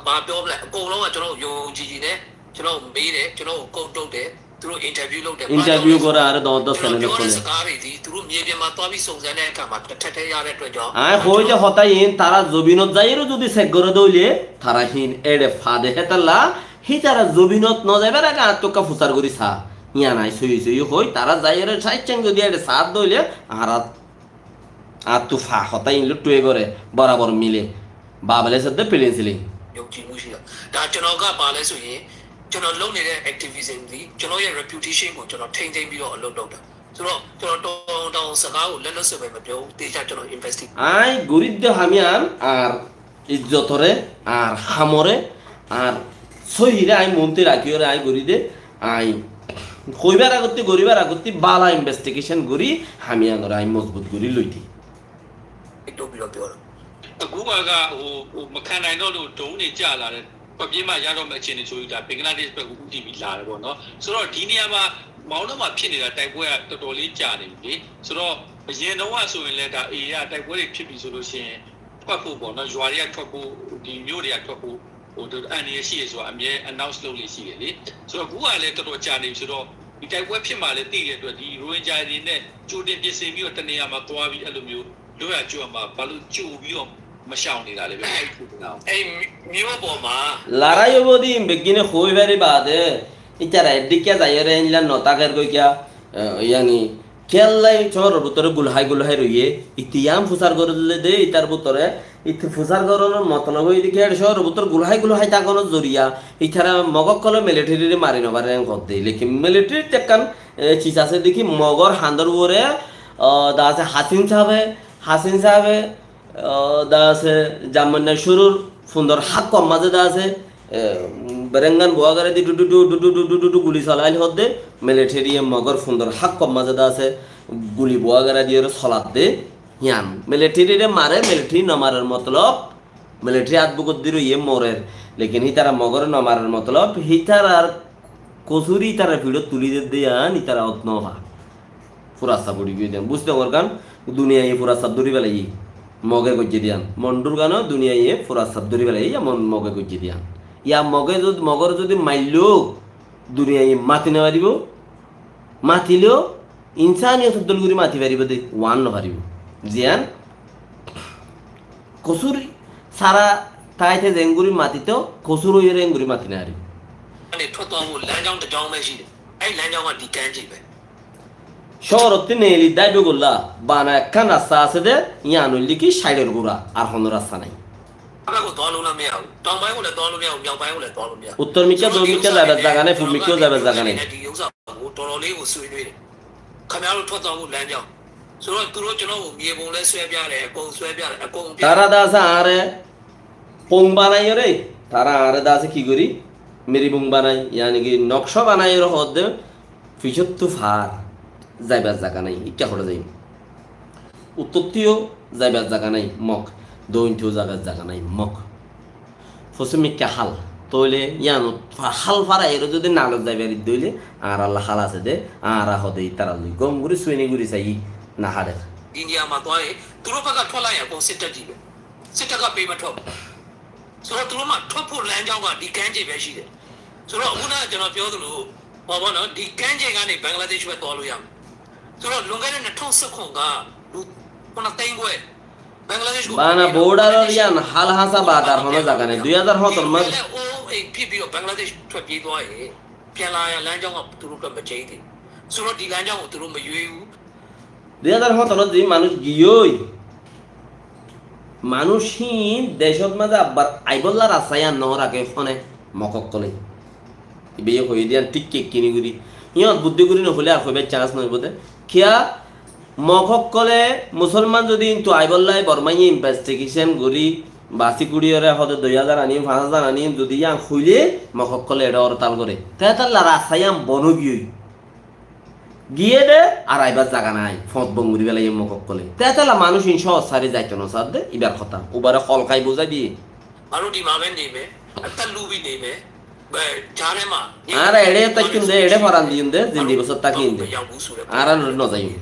Ba, ဘာ ပြောမလဲ အကုန်လုံးက ကျွန်တော် ယုံယုံကြည်ကြည်နဲ့ ကျွန်တော် မေးတယ် ကျွန်တော် ကို quote လုပ်တယ် သူတို့ interview လုပ်တယ် Interview ဘာကြောင့်လဲဆိုတော့ goré, añáre dhoóñr dhoóñr ကျွန်တော် channel ပြောတဲ့ ókkole စကားတွေဒီ သူတို့ မြေပြင်မှာ သွားပြီး စုံစမ်းတဲ့အခါမှာ တစ်ထပ်တည်း ရတဲ့အတွက်ကြောင့် Añí hoói dé hotá iín, tará zobinot zaiyóre zodi check goré dé óile, tará hín eçe fa dé hétalla, hítara zobinot no zaibar age añáttu ukká fusár gorí sa. Yián añí sóiyi sóiyi hoói, tará zaiyóre saiccán zodi eçe saá dé óile, añára añáttu fa hotá iín loi tui goré, borabor mile. Babele sodde pilin silin. ယုံကြည်မှုရှိတာ။ ဒါ ကျွန်တော်က ဘာလဲဆိုရင် ကျွန်တော်လုပ်နေတဲ့ activism ဒီ ကျွန်တော်ရဲ့ reputation ကို ကျွန်တော် ထိန်းသိမ်းပြီးတော့ အလုပ်လုပ်တာ။ ဆိုတော့ ကျွန်တော် တော်ရုံတန်ရုံ စကားကို လက်လွတ်စပယ် မပြောဘူး။ သေချာ ကျွန်တော် investigate Añí gorí dé ham yián, añár izzotore, añár hamore, añár sóiyire añí monti rakíyore añí gorí dé, añí hoibar agottí, goríbar agottí bála investigation gorí, ham yiánore añí mozbut gorí loití. လုပ်ပြီးတော့ ပြောတာ။ အခုက ဟို ဟို မခံနိုင်တော့လို့ ဒုံးတွေကျလာတယ်။ ထွက်ပြေးမှရတော့မယ့် အခြေအနေဆိုပြီး ဒါ ဘင်္ဂလားဒေ့ရှ်ဘက်ကို ဦးတည်ပြီးလာတယ်ပေါ့နော်။ ဆိုတော့ ဒီနေရာမှာ မောင်တောမှာဖြစ်နေတာ တိုက်ပွဲက တော်တော်လေးကြာနေပြီလေ။ ဆိုတော့ အရင်တုန်းကဆိုရင်လည်း ဒါ A A က တိုက်ပွဲတွေဖြစ်ပြီဆိုလို့ရှိရင် ထွက်ဖို့ပေါ့နော်။ ရွာတွေကထွက်ဖို့၊ ဒီမြို့တွေကထွက်ဖို့ ဟို အန္တရာယ်ရှိတယ်ဆိုတာ အမြဲ announce လုပ်လေ့ရှိတယ်လေ။ ဆိုတော့ အခုကလည်း တော်တော်ကြာနေပြီဆိုတော့ ဒီတိုက်ပွဲဖြစ်မှာလည်း သိတဲ့အတွက် ဒီ ရိုဟင်ဂျာတွေနဲ့ ကြိုတင်ပြင်ဆင်ပြီးတော့ တနေရာမှာသွားပြီး အဲ့လိုမျိုး လွတ်ရာကျွတ်ရာမှာ ဘာလို့ကြိုပြီးတော့ မရှောင်နေတာလဲဗျ။ အဲ့ဒီ အဲ့မြို့ပေါ်မှာ Larai óibo de, beggúne hoi fari bade, ítara eddikka zaiyóre endilla no táker goi kiya, e, yani, kiyólla cóoror bútore gul hái gul hái roiye, ite yián fusár goríle de, ítar bútore, ite fusár gorónor motolob óilde ki, cóoror bútore gul hái gul hái tákonor zoriya, ítara Mog ókkole military re mari no fare en hoódde, lekin military te ekkán, e, sis asé de ki, Mogor handor uore, o, da asé Hasin sábe, Hasin sábe, O, da asé, Jammunnasóror fundor hákkor mazé da asé, e, berengán buá gorá di du du du guli solail hoódde, military ye Mogor fundor hákkor mazé da asé, guli buá gorá diyóre soladde, yián. Military re mare, military no marer motolob, military át bukot di roiye morer. Lekin hítara Mogore no marer motolob, hítarar kosúri hítarar fiçot tuli dedde yián, hítara ot no fa. Furasá fori giyé de yián. Buzte gorgán, duniyaiye furasá dóri felaiyé. Moge goijjé de yián. Mondur gano duniyaiye furasá dóri felaiyé, ya mon-, Moge goijjé de yián. Ya Moge zod-, Mogor zodi maillo, duniyaiye mati no faribo. Matileo, insániyot dol gori mati faribo de, uán no faribo. Ziyán, kosúr sára táite zengori matito, kosúr óiyore engori mati no faribo. ကနေ ထွက်သွားဖို့ လမ်းကြောင်းတစ်ကြောင်းပဲ ရှိတယ်။ အဲ့လမ်းကြောင်းက ဒီကမ်းခြေပဲ။ Cóorottú neeli dáibe golla bana ekkán rasta asé de, yián óilde ki, sairor gura, ar hono rasta nai. ဘက်ကို သွားလို့လည်း မရဘူး။ တောင်ပိုင်းကိုလည်း သွားလို့ မရဘူး။ မြောက်ပိုင်းကိုလည်း သွားလို့ မရဘူး။ Uttor mikká, doin mikká zaibar zaga nai, fub mikká zaibar zaga nai. ဒီဥစ္စာကို တော်တော်လေးကို ဆွေးနွေးတယ်။ ခင်ဗျားတို့ ထွက်သွားဖို့ လမ်းကြောင်း။ ဆိုတော့ သူတို့ ကျွန်တော်ကို မြေပုံလည်း ဆွဲပြတယ်။ အကုန် ဆွဲပြတယ်။ အကုန် ပြတယ်။ Tará da asé añáre pong banaiyóre, tará añáre da asé ki gori, miribong banai, yani ki, noksá banaiyóre hoódde, fiçóttu far zaibar zaga nai, ikká hoçé zaiyum. Uttottúyo zaibar zaga nai, Mog. Dointtúyo zaibar zaga nai, Mog. Hossé mikká hál. Tóile yíanot fa-, hál faraiyóre zodi nalot zai fari dóile, añáralla hál asé dé, añára hode ítarallói gom gorí suini gorí saiyí, nahárer. India ma tuáñí, tuñí faka thola ya ko sita jibe. Sita ka pima thop. Sura tuñí ma thop ko lan jao ga di kanje beshi de. Sura una jana pyo dulu, baba na di kanje gani Bangladesh ba tuálo yam. Sura lungare na thong sa khonga, lu, kona tengwe. Bangladesh ko Bana border or yían hál hásá batar hono zaga nai. Dui házar hótoro ma- Pele o ei P P O Bangladesh thop ji tuáí. Pela ya lan jao ga tuñí ka bache de. Sura di lan jao tuñí ma yu. Dui házar hótoro di manúic giyói. Manúic hín decót mazé abbar aibólla rasta yían no raké hone Mog ókkole. Ibáye hoiyé de yían thík ekkíni gorí. Híyot buddí gorí no hoilé ar hoibar chance no óibo de. Kiyá Mog ókkole Musolman zodi intu aibólla Bormaye investigation gorí, basi gorí ore hode dui házar anim, fañs házar anim zodi yían hoilé Mog ókkole eçé ortal goré. Te talla rasta yían bon ói giyói. Giyé de, ar aibar zaga nai, fot bon gorí felaiyé Mog ókkole. Te talla manúic hín cóhor sári zaito no sar de, ibar hotá. Ubare holkai buzai diyé. Añára eçé táikkum de, eçé foran diyum de, zindi bosór tákiyum de. Añára no, no zaiyum.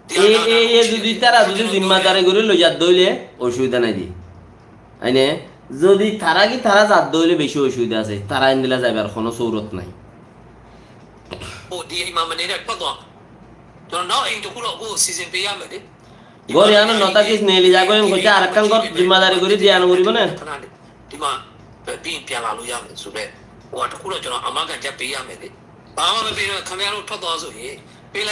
Ei, ei, ei, zodi tara zodi zimmadari gorí loizar de óile ocubida nai de. Aine, zodi tara ki tara zar de óile beci ocubida asé. Tara endilla zaibar hono surot nai. Gór iánot no tákis, neeli zagói hoité arekkán gór zimmadari gorí diya no foribó né?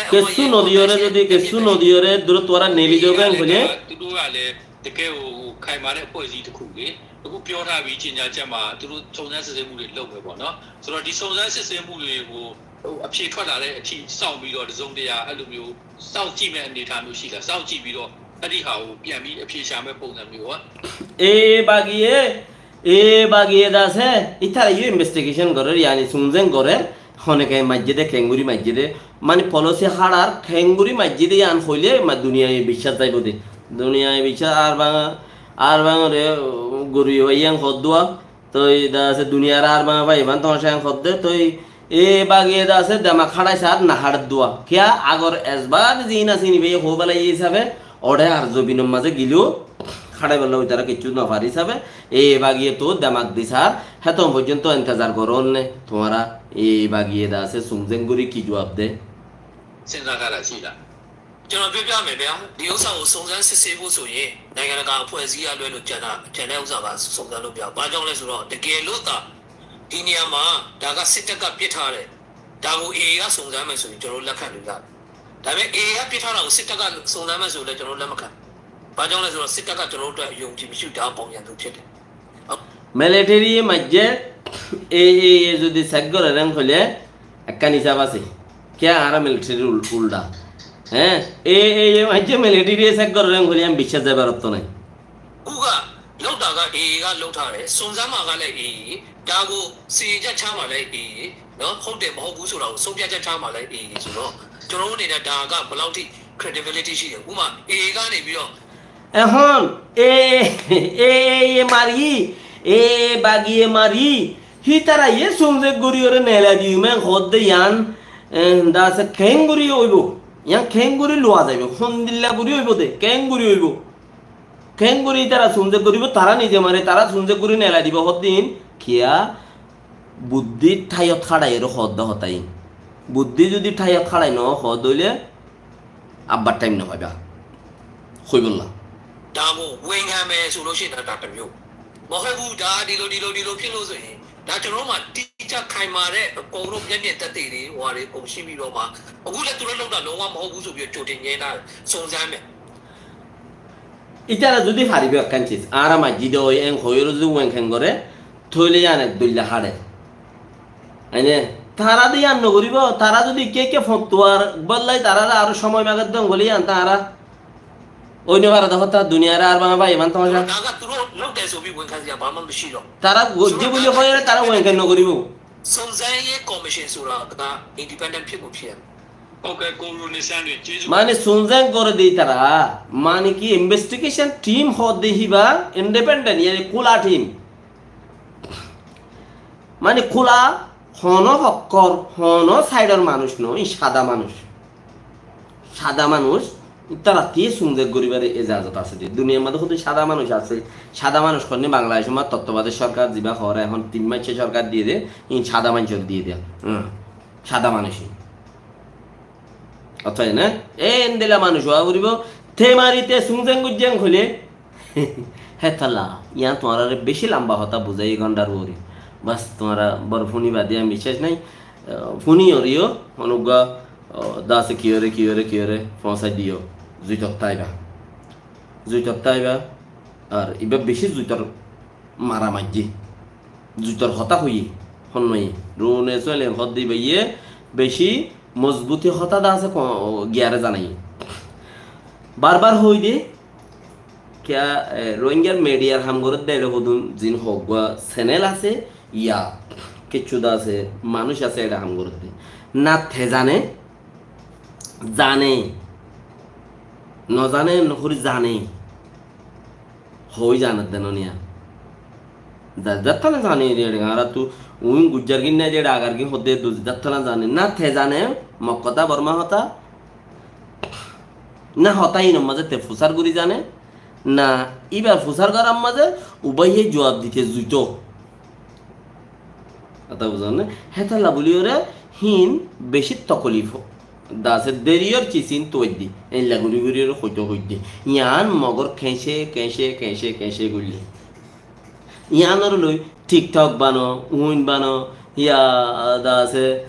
Kessú no diyóre zodi, kessú no diyóre, duro tuáñra neeli zagói hoilé. Teke o, o, khaima de apói zi takhú de. Takhú pyó thá bi, jinja jama, turo souzán sét sét mú de lóuk me bá no. Só di souzán sét sét mú de o, o, apyé thwá thá de, athí saung bi do, tazóng de ya, alo myo, saung ji me ane thá myo shi la, saung ji bi do, adi ha o, pyan bi, apyé sha me pouzán myo wa. E, bagi e, E, bagi e de asé, ítara yó investigation gorér, yáni sunzeng gorér, honeke maijjé de, kengori maijjé de, mani policy hárar, kengori maijjé de yían hoilé, ma duniyai biccác zaibo de. Duniyai biccác ar banga, ar banga re, gori yó yían hoddua, toi de asé duniyar ar banga bai, ban tomar sá yían hodde, toi E, bagi e de asé, demak hárai sar, na hárai dua. Kiyá agor esbar zina sini bái hó belai hísabe, ore ar zobinor mazé giló, hárai bella uitara kessú no fare hísabe, e, bagi e to demak di sar, héton foijjonto entezar goron ne, tuáñra, e, bagi e de asé, sunzeng gori ki juab de. Sinza kara sila. ကျွန်တော်ပြောပြမယ်ဗျာ။ ဒီဥစ္စာကိုစုံစမ်းစစ်ဆေးဖို့ဆိုရင်နိုင်ငံတကာအဖွဲ့အစည်းကလွဲလို့ကျန်တာကျန်တဲ့ဥစ္စာကစုံစမ်းလို့မရဘူး။ ဘာကြောင့်လဲဆိုတော့တကယ်လို့သာဒီနေရာမှာဒါကစစ်တပ်ကပစ်ထားတယ်။ ဒါကို AA ကစုံစမ်းမယ်ဆိုရင်ကျွန်တော်တို့လက်ခံလို့ရတယ်။ ဒါပေမဲ့ AA ကပစ်ထားတာကိုစစ်တပ်ကစုံစမ်းမယ်ဆိုရင်လည်းကျွန်တော်တို့လက်မခံဘူး။ ဘာကြောင့်လဲဆိုတော့စစ်တပ်ကကျွန်တော်တို့အတွက်အယုံအကြည်မရှိဘူး။ ဒါကပုံရန်သူဖြစ်တယ်။ Military maijjé, e, e, e, zodi sek gore reng hoile, ekkán hísab asé. Kiyá añára military ul-, uldha? Hé? E, e, e, maijjé military e sek gore reng hoile, ami biccác zaibar otto nai. Uga, လောက်တာက AA ကလုပ်ထားတယ်။ စုံစမ်းမှာကလည်း AA၊ ဒါကိုစီရင်ချက်ချမှာလည်း AA၊ နော်၊ ဟုတ်တယ်မဟုတ်ဘူးဆိုတာကိုဆုံးဖြတ်ချက်ချမှာလည်း AA ဆိုတော့ကျွန်တော်တို့အနေနဲ့ဒါကဘယ်လောက်ထိ credibility ရှိတယ်။ ဥပမာ AA ကနေပြီးတော့ Ehón, e, e, e, e, mari, e, bagi e mari, hítara ye sunzek gori ore nela diyum en hodde yan, e, de asé kengori oibo, yan kengori lua zaibo, hondilla gori oibo de, kengori oibo. Kengori ítara sunzek goribo, tara nize mare, tara sunzek gori nela dibo hoddin, kiyá buddí thaiyot hárai ero hodde hotá in. Buddí zodi thaiyot hárai no hodde oile, abbar time no faiba. Hoibolla. ဒါကိုဝန်ခံမယ်ဆိုလို့ရှိရင်တော့ဒါတစ်မျိုးမဟုတ်ဘူး။ ဒါဒီလိုဒီလိုဒီလိုဖြစ်လို့ဆိုရင်ဒါကျွန်တော်တို့မှာတိကျခိုင်မာတဲ့အကုန်လုံးမျက်မြင်သက်သေတွေဟိုဟာတွေအကုန်ရှိပြီးတော့မှအခုလည်းသူတို့လောက်တာလုံးဝမဟုတ်ဘူးဆိုပြီးတော့ကြိုတင်ငြင်းတာစုံစမ်းမယ်။ Ítara zodi faribo ekkán sis, añára maijjé de ói en hoiyóre zodi wenken gore, tóile yían ek dóilla háre. Aine, tara de yían no goribo, tara zodi ke ke fotuwar bollai tarare aró somoi mager don gole yían tara. Ói no fare de hotá, duniyare ar bana bái, eman tomacá. Tará gojje buli hoiyóre tará uenken no goribo. Mane Sun Zeng gore de tará, mane ki investigation team hoó de híba independent, yani kula team. Mane kula hono fokkor, hono side or manúc no, i sada manúc. Sada manúc, tará tiyé Sun Zeng goribar ejazot asé de. Duniyar maze hodún sada manúc asé, sada manúc hoile Bangladecor maze tottabadani sorkar ziba hoór, ehón tin maicor sorkar diye de, in sada manúcor diye de. Hmm, sada manúc. Otá ne? E endilla manúc ówa foribo, te mari te Sun Zeng gojjeng hoile, hétalla, iyan tuáñrare beci lamba hotá buzái, e gondar uore. Bas, tuáñra bor fúniba de, añí biccác nai. Ah, fúni oriyo, onuggua, ah, dase kiyore, kiyore, kiyore, foóñsai diyo. Zuitot táiba. Zuitot táiba, ar iba beci zuitor mara maijje. Zuitor hotá hoiye, hon noiye. Rune Suelen hoó de ibaye beci mozbuti hotá dase ko-, giyare zanaiye. Barbar hoói de, kiya, e, Rohingyar midiyar ham gorer de ere hodún zin hoggua senel asé, ya, kessú dase manúc asé ere ham gorer de. Na te zane, zane, no zane, no hori zane. Hoi zanar de no niya. Za-, zattala zane de ere, añára tu uin gujjar gin na de ere, agar gin hodde du zattala zane. Na te zane, mok hotá, Borma hotá. Na hotá inor maze te fusar gori zane. Na ibar fusar gorar maze ubaiye juab dite zuito. Hotá buzón ne? Hétalla buli ore hín beci tokolif. Dase deriyór cisin tuwaiddi. Eilla guri guri ore hoito hoidde. Iyan mogor keñce, keñce, keñce, keñce goille. Iyanore loi TikTok bano, uin bano, ya dase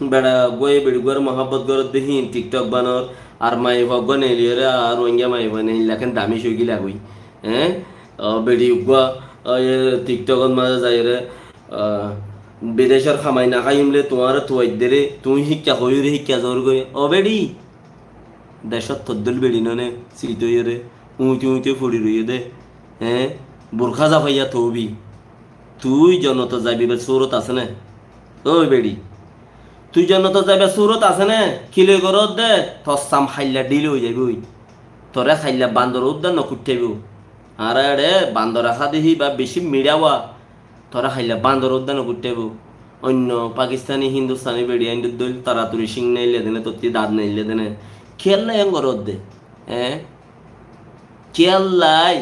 bera goi beri gor mohabbot gorodde hín TikTok banor, ar mai fo goi neiliyore, ar Rohingya mai fo neilla ken dami soi gila goi. Eh? O beri uggwa, o ye TikTok ot maze zaiyore, ah, bidecor kamai no háiyum le tuáñre tuaidde re, tuñí hikka hoiyore hikka zor goi. O beri, decot toddul beri none, sito yore, uñte uñte fori roiye de. Eh? Burka zafaiya tobi. Tui jonnotot zaibar surot asé né? Ói beri, tui jonnotot zaibar surot asé né? Ki loi goródde? Tor sam hailla dhil ói zaiboi. Toré hailla bandor uddá no kuittaibo. Añára eçé bandor aká dehí ba beci miçawa. Toré hailla bandor uddá no kuittaibo. Oinno Pakistani, Hindustani beri aindor dóil toratori cíng naille dene, tottí dat naille dene. Kiyólla en goródde? Eé? Kiyólla?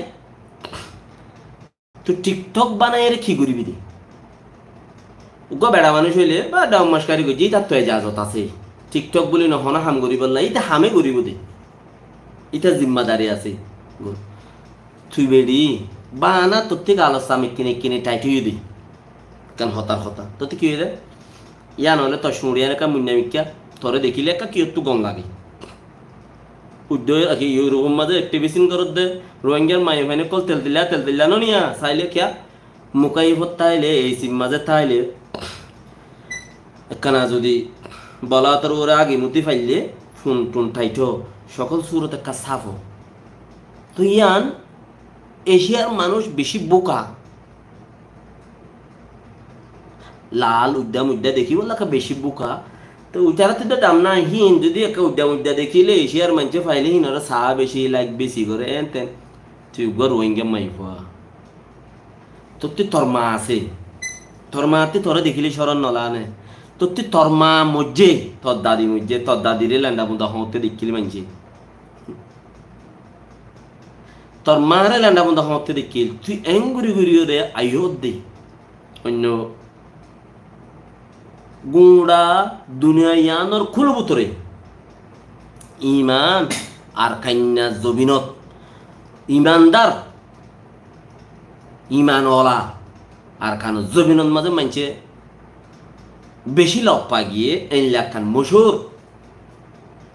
Tui TikTok banaiyóre ki goribi de? Uggwá beça manúic óile ba dom mockari goijjé, ítattú ejazot asé. TikTok buli no, hono ham goribolla, íte hame goribo de. Ítar zimmadari asé. Tui beri bana, tottí galor sam ekkene ekkene thait óiye de. Ekkán hotar hotá. Tottí ki óiye de? Yían óile tor cuñçiyan ekká muinna mikká, toré dekíle ekká kiyóttu gom lage. Uddó, Europe or mazé activism goródde, Rohingyar maiyafuain ókkol tel dilla, tel dilla no niya, saile kiyá? Mukayefot táile, A C r mazé táile, ekkana zodi bolator uore agi muti faille, fun tun thaito, sokol surot ekká saf ó. Toi yían Eciyar manúic beci búka. Lal uidda muidda dekíbolla ekka beci búka. Te uitará tuidda dam nai, híin zodi ekka uidda muidda dekíle, Eciyar maincé faile híinoré saá beci, laik beci goré, en ten. Tui uggwá Rohingya maiyafua. Tottí tor maa asé. Tor maattí toré dekíle corom no lage né? Tottí tor maa moijjé, tor dadi moijjé, tor dadiré lenda bunda hoóñtte dekíle maincé. Tor maáre lenda bunda hoóñtte dekíl, tui en gori gori ore aiyódde. Oinno guñça duniya yíanor kúlo bútore iman ar kainna zobinot imandar, iman ola ar kainna zobinot mazé maincé beci loffa giyé, en lakkán mochúr.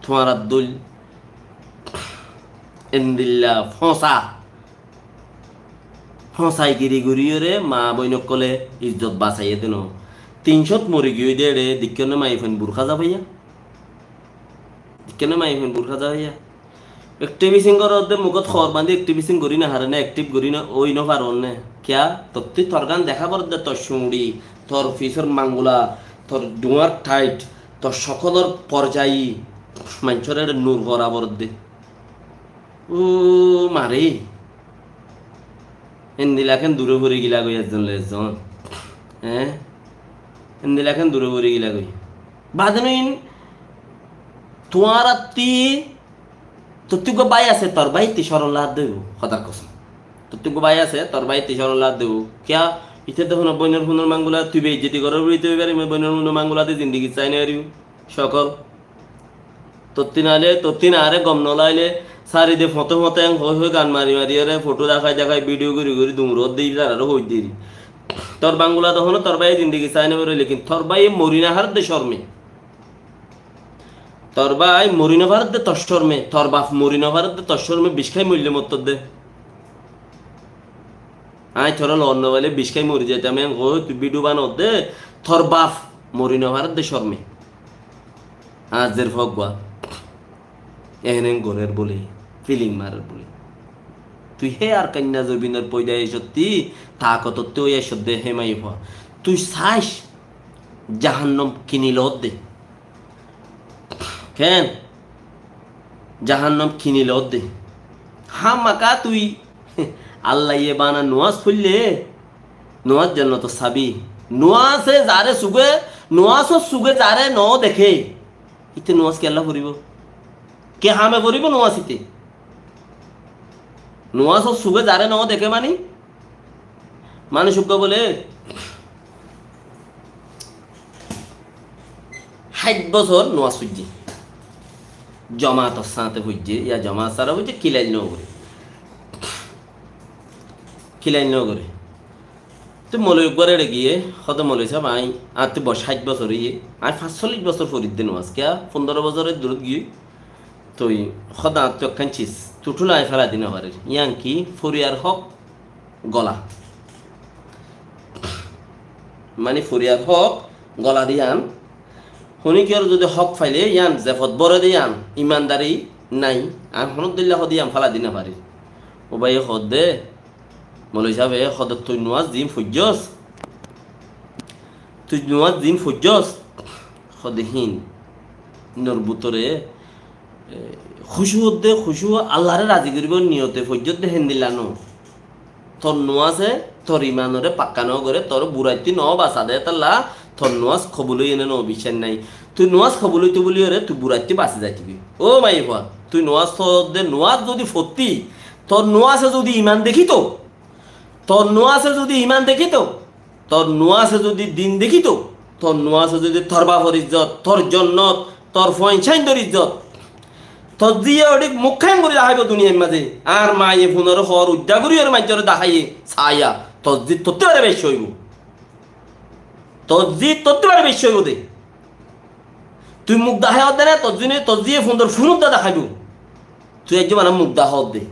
Tuáñrar dóil endilla fóñsa, fóñsaigiri goríyoré maa boin ókkolé izzot basaiyé de no. Tin cót mori giyói de eçé, deikké né maiyafuain burká zafaiya? Deikké né maiyafuain burká zafaiya? Ektivising goródde mukót hoór bañdí ektivising gorí nofaré né, ektiv gorí no, ói nofaré né. Kiyá? Tottí torgán deká foredde, tor cuñçi, tor fisór mangula, tor dhuáñr tháit, tor cókolor forzayi, maincóre nur gorá foredde. Ó maré. Endilla ken duré fori gilagói ezzon loi ezzon. Eé? Endilla ken duré fori gilagói. Bade noin tuáñrattí tottí uggúa bái asé, tor báittí córon lagedde óibo, hódar kosóm. Tottí uggúa bái asé, tor báittí córon lagedde óibo. Kiyá? Íte de hono boinor funor mangula, tui beizzoti gorór buli tui bari, boinor funor mangula de zindigi sai no faribo. Cókol. Tottí naile, tottí naáre gom nolaile, sári de foñte foñte en hoói hoói gan mari mari ore, foto dahái dahái, bidiyo gorí gorí, duñr ódde itarare hoói deri. Tor bangula de hono tor báiye zindigi sai no fare, lekin tor báiye mori nofaredde córme. Tor bái mori nofaredde tor córme, tor baf mori nofaredde tor córme, bic hái moille mottodde. Aññí toré loon nofaile bic hái mori zaitam, en hoói tui bidiyo banodde, tor baf mori nofaredde córme. Añár zer fua uggúa. Ehén ehén gorér bóli, filing marer bóli. Tui hé Arkanna zobinor foidaicótti, taakotottí ói aiccódde hé maiyafua. Tui saic, jahannam kini loódde. Ken? Jahannam kini loódde. Hámaka tui Allaye bana nuáz foille, nuáz jonnotor sabi. Nuáze zare suge, nuázor suge zare no deké, íte nuáz kiyólla foribó? Ki hame foribó nuáz íte? Nuázor suge zare no deké mani, manúic uggúa bóle háit bosór nuáz foijjé. Jomaator sáñte foijjé, ya jomaat sára foijjé, kilail no goré. Kilail no goré. Te moloi uggúar eçe giyé, hoódde moloi sáb, aññí, añáttu boc háit bosór óiye, aññí fañssollic bosór foridde nuáz, kiyá, fundoro bosór eddurót giyói, toi hoódde añáttu ekkán cis, tuthúla aññí félai di nofarir. Yián ki? Foriyar hók gola. Mani foriyar hók gola de yián, honikiyór zodi hók faile yián zefot bóre de yián, imandari nai, aññí honódilla hoódde yián félai di nofarir. Ó báiye hoódde, moloi sábe hoódde, tui nuáz ziín foijjós, tui nuáz ziín foijjós, hoódde híin, inor bútore, e, kúcu ódde, kúcu Allaré razi goríbar niyote foijjódde héndilla no. Tor nuáze tor imanoré pakka no goré, toré buraittú no basa de, étalla tor nuáz kobul óiye né no biccác nai. Tui nuáz kobul óito buli goré, tui buraittú basi zaitogói. Ó maiyafua, tui nuáz foódde, nuáz zodi fottí, tor nuáze zodi iman dekíto, tor nuáze zodi iman dekíto, tor nuáze zodi din dekíto, tor nuáze zodi tor bafor izzot, tor jonnot, tor fuain sáindor izzot, tor zíye oçík muk háin gorí daháibo duniyair mazé. Ar maiyafunoré hoór uddá gorí ar maincóre daháiye, saiya, tor zí tottú baré beci óibo. Tor zí tottú baré beci óibo de. Tui muk dahái hoódde né, tor zíne, tor zíye fundor fun uddá daháibo. Tui aijjó bana muk dahái hoódde.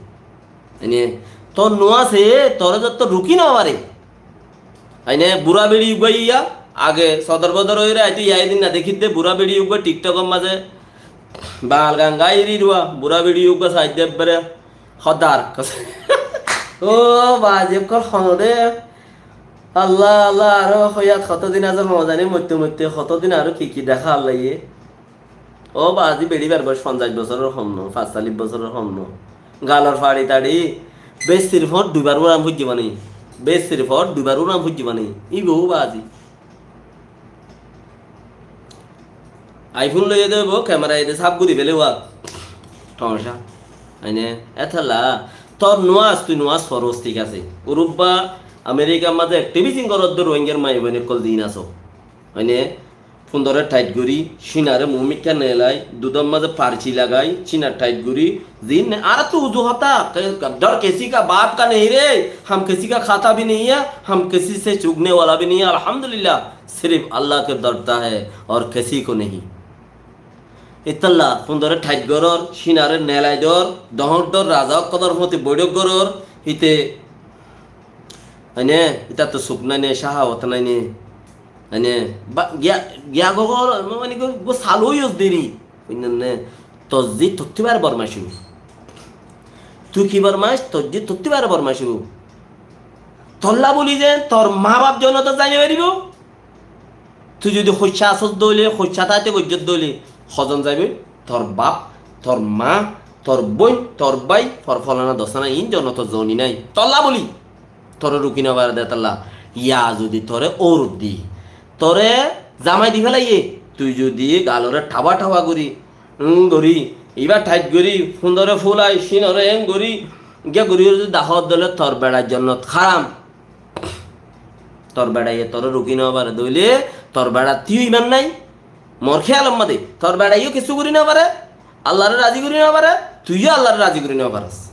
Ene, tor nuáze toré zotto rukí nofaré. Aine bura beri uggúa iya, age sodor bodor óiyore aito, iya edin na dekídde, bura beri uggúa TikTokor mazé bal gan gai eri ruwa, bura beri uggúa saidde ebbere hodar. Ó bazi ókkol, hono de. Allah, Allah, aró hoyat hoto din asé, no zani, moitte moitte hoto din aró ki ki deká Allah iye. Ó bazi, beçibar boyos fonzaic bosóror hom no, fañsalic bosóror hom no. Galor façi taçi, besir foñr duibar uram foijje bani. Besir foñr duibar uram foijje bani. Ibo ó bazi. iPhone loiye de óibo, camera ede saf gori fele wa. Tomacá. Aine, etalla, tor nuáz, tui nuáz foros, thík asé. Urubba, Amerikar mazé activism gorodde Rohingyar maiyafuain ókkol din asó. Aine, fundore thait gori, sinare muúmikká neelai, dudor mazé parci lagai, sina thait gori, zin ne, añárattu uzu hotá, ke-, ڈر کسی کا باپ کا نہیں رے، ہم کسی کا کھاتا بھی نہیں ہے، ہم کسی سے چگنے والا بھی نہیں ہے، الحمدللہ، صرف اللہ کو ڈرتا ہے اور کسی کو نہیں۔ Ítalla, fundore thait goror, sinare neelai dor, dohóñr dor, raza ókkolor foti boiṭók goror, híte, aine, ítattu suk nai ne, cáhawot nai ne. Mane, ba-, giya, giya gogol, mane, go, go salo yos deri. Buinne, tozzi tottibare bormai cúru. Tui ki bormaic? Tor ji tottí bare bormaic óibo. Tolla buli zen tor ma baf jonnotot zai no faribó. Tui zodi hoicca asós dóile, hoicca táite goijjós dóile, hozon zaiboi? Tor baf, tor ma, tor boin, tor bái, for folana dosana iín jonnotot zoni nái. Tolla buli. Tore ruki no fare de tolla. Ya zodi tore ourot di, tore zamai di félaiye, tui zodi galore thawa thawa gori, um gori, iba thait gori, fundore fulai, sinore em gori, ge gori zodi dahot dóile tor beçar jonnot haram. Tor beçaiye tore ruki no fare dóile, tor beçar tui iman nái. Mor kéyalor mazé tor beçaiyó kessú gorí no fare, Allare razi gorí no fare, tuiyó Allare razi gorí no faros.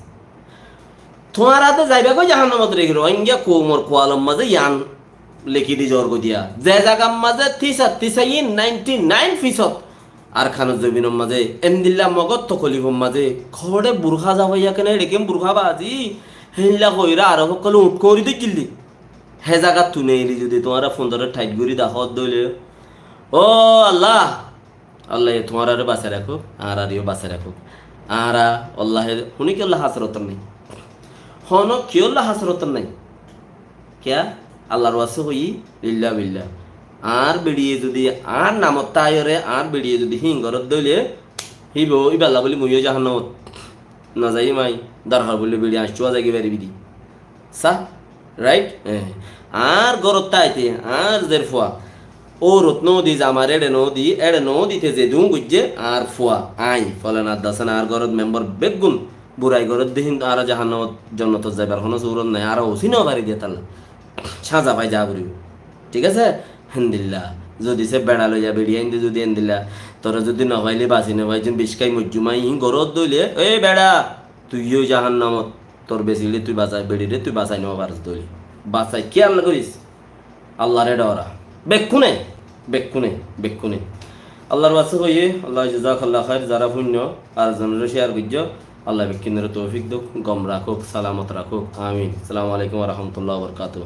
Tuáñra de zaiba goi jahannamot, regi Rohingya koumor kualor mazé yián leki di zor goi diya. Ze zagar mazé tisa, tisain, ninety nine fisod Arkanor zobinor mazé endilla Mogor tokolifor mazé kore burka zafaiya kene, eçe ken burka bazi, héndilla hoiyóre Arob ókkole uñth kori dóijjilli. Hé zagattú neeli zodi tuáñra fundore thait gorí dahot dóile, ó Allah, Allaye tuáñrare basai rakók, añárareyó basai rakók. Añára Allahe honokiyólla hasrotor nái. Honokiyólla hasrotor nái. Kiyá? Allar waste hoiyí, lilla billa. Añár beçiye zodi añár namot táiyore, añár beçiye zodi híin gorot dóile, híba, íballa buli muiyó jahannamot no zaiyum añí, dorhar boille beçi añctúa zagi faribí di. Sá, right? Eh. Añár górot táite, añár zer fua, óurot no di, zamar éçe no di, éçe no dite ze dun goijjé, añár fua, añí, folana dasana, añár górot membar beggún burai goré de, híntu añára jahannamot, jonnotot zaibar honó surot nai, añára usi no fari de tolla. Sáza fai za foribo. Thík asé? Héndilla. Zodi se beça loiya beçi ainde zodi héndilla, tore zodi no faile basi no fai, zon beci kai moijjum añí, hín górot dóile, "Ei beça, tuiyó jahannamot, tor besile tui basai, beçire tui basai no faros dóile." Basai kiyólla goris? Allaré dhora. Bekkúne, bekkúne, bekkúne. Allar waste hoiyé, Allah jazakallah khair, zara fúinno, ar zonore share goijjo, Allah bekkúnore toufik douk, gom rakók, salamot rakók. Amin. Assalamu alaikum wa rahmatullahi wa barakatuhu.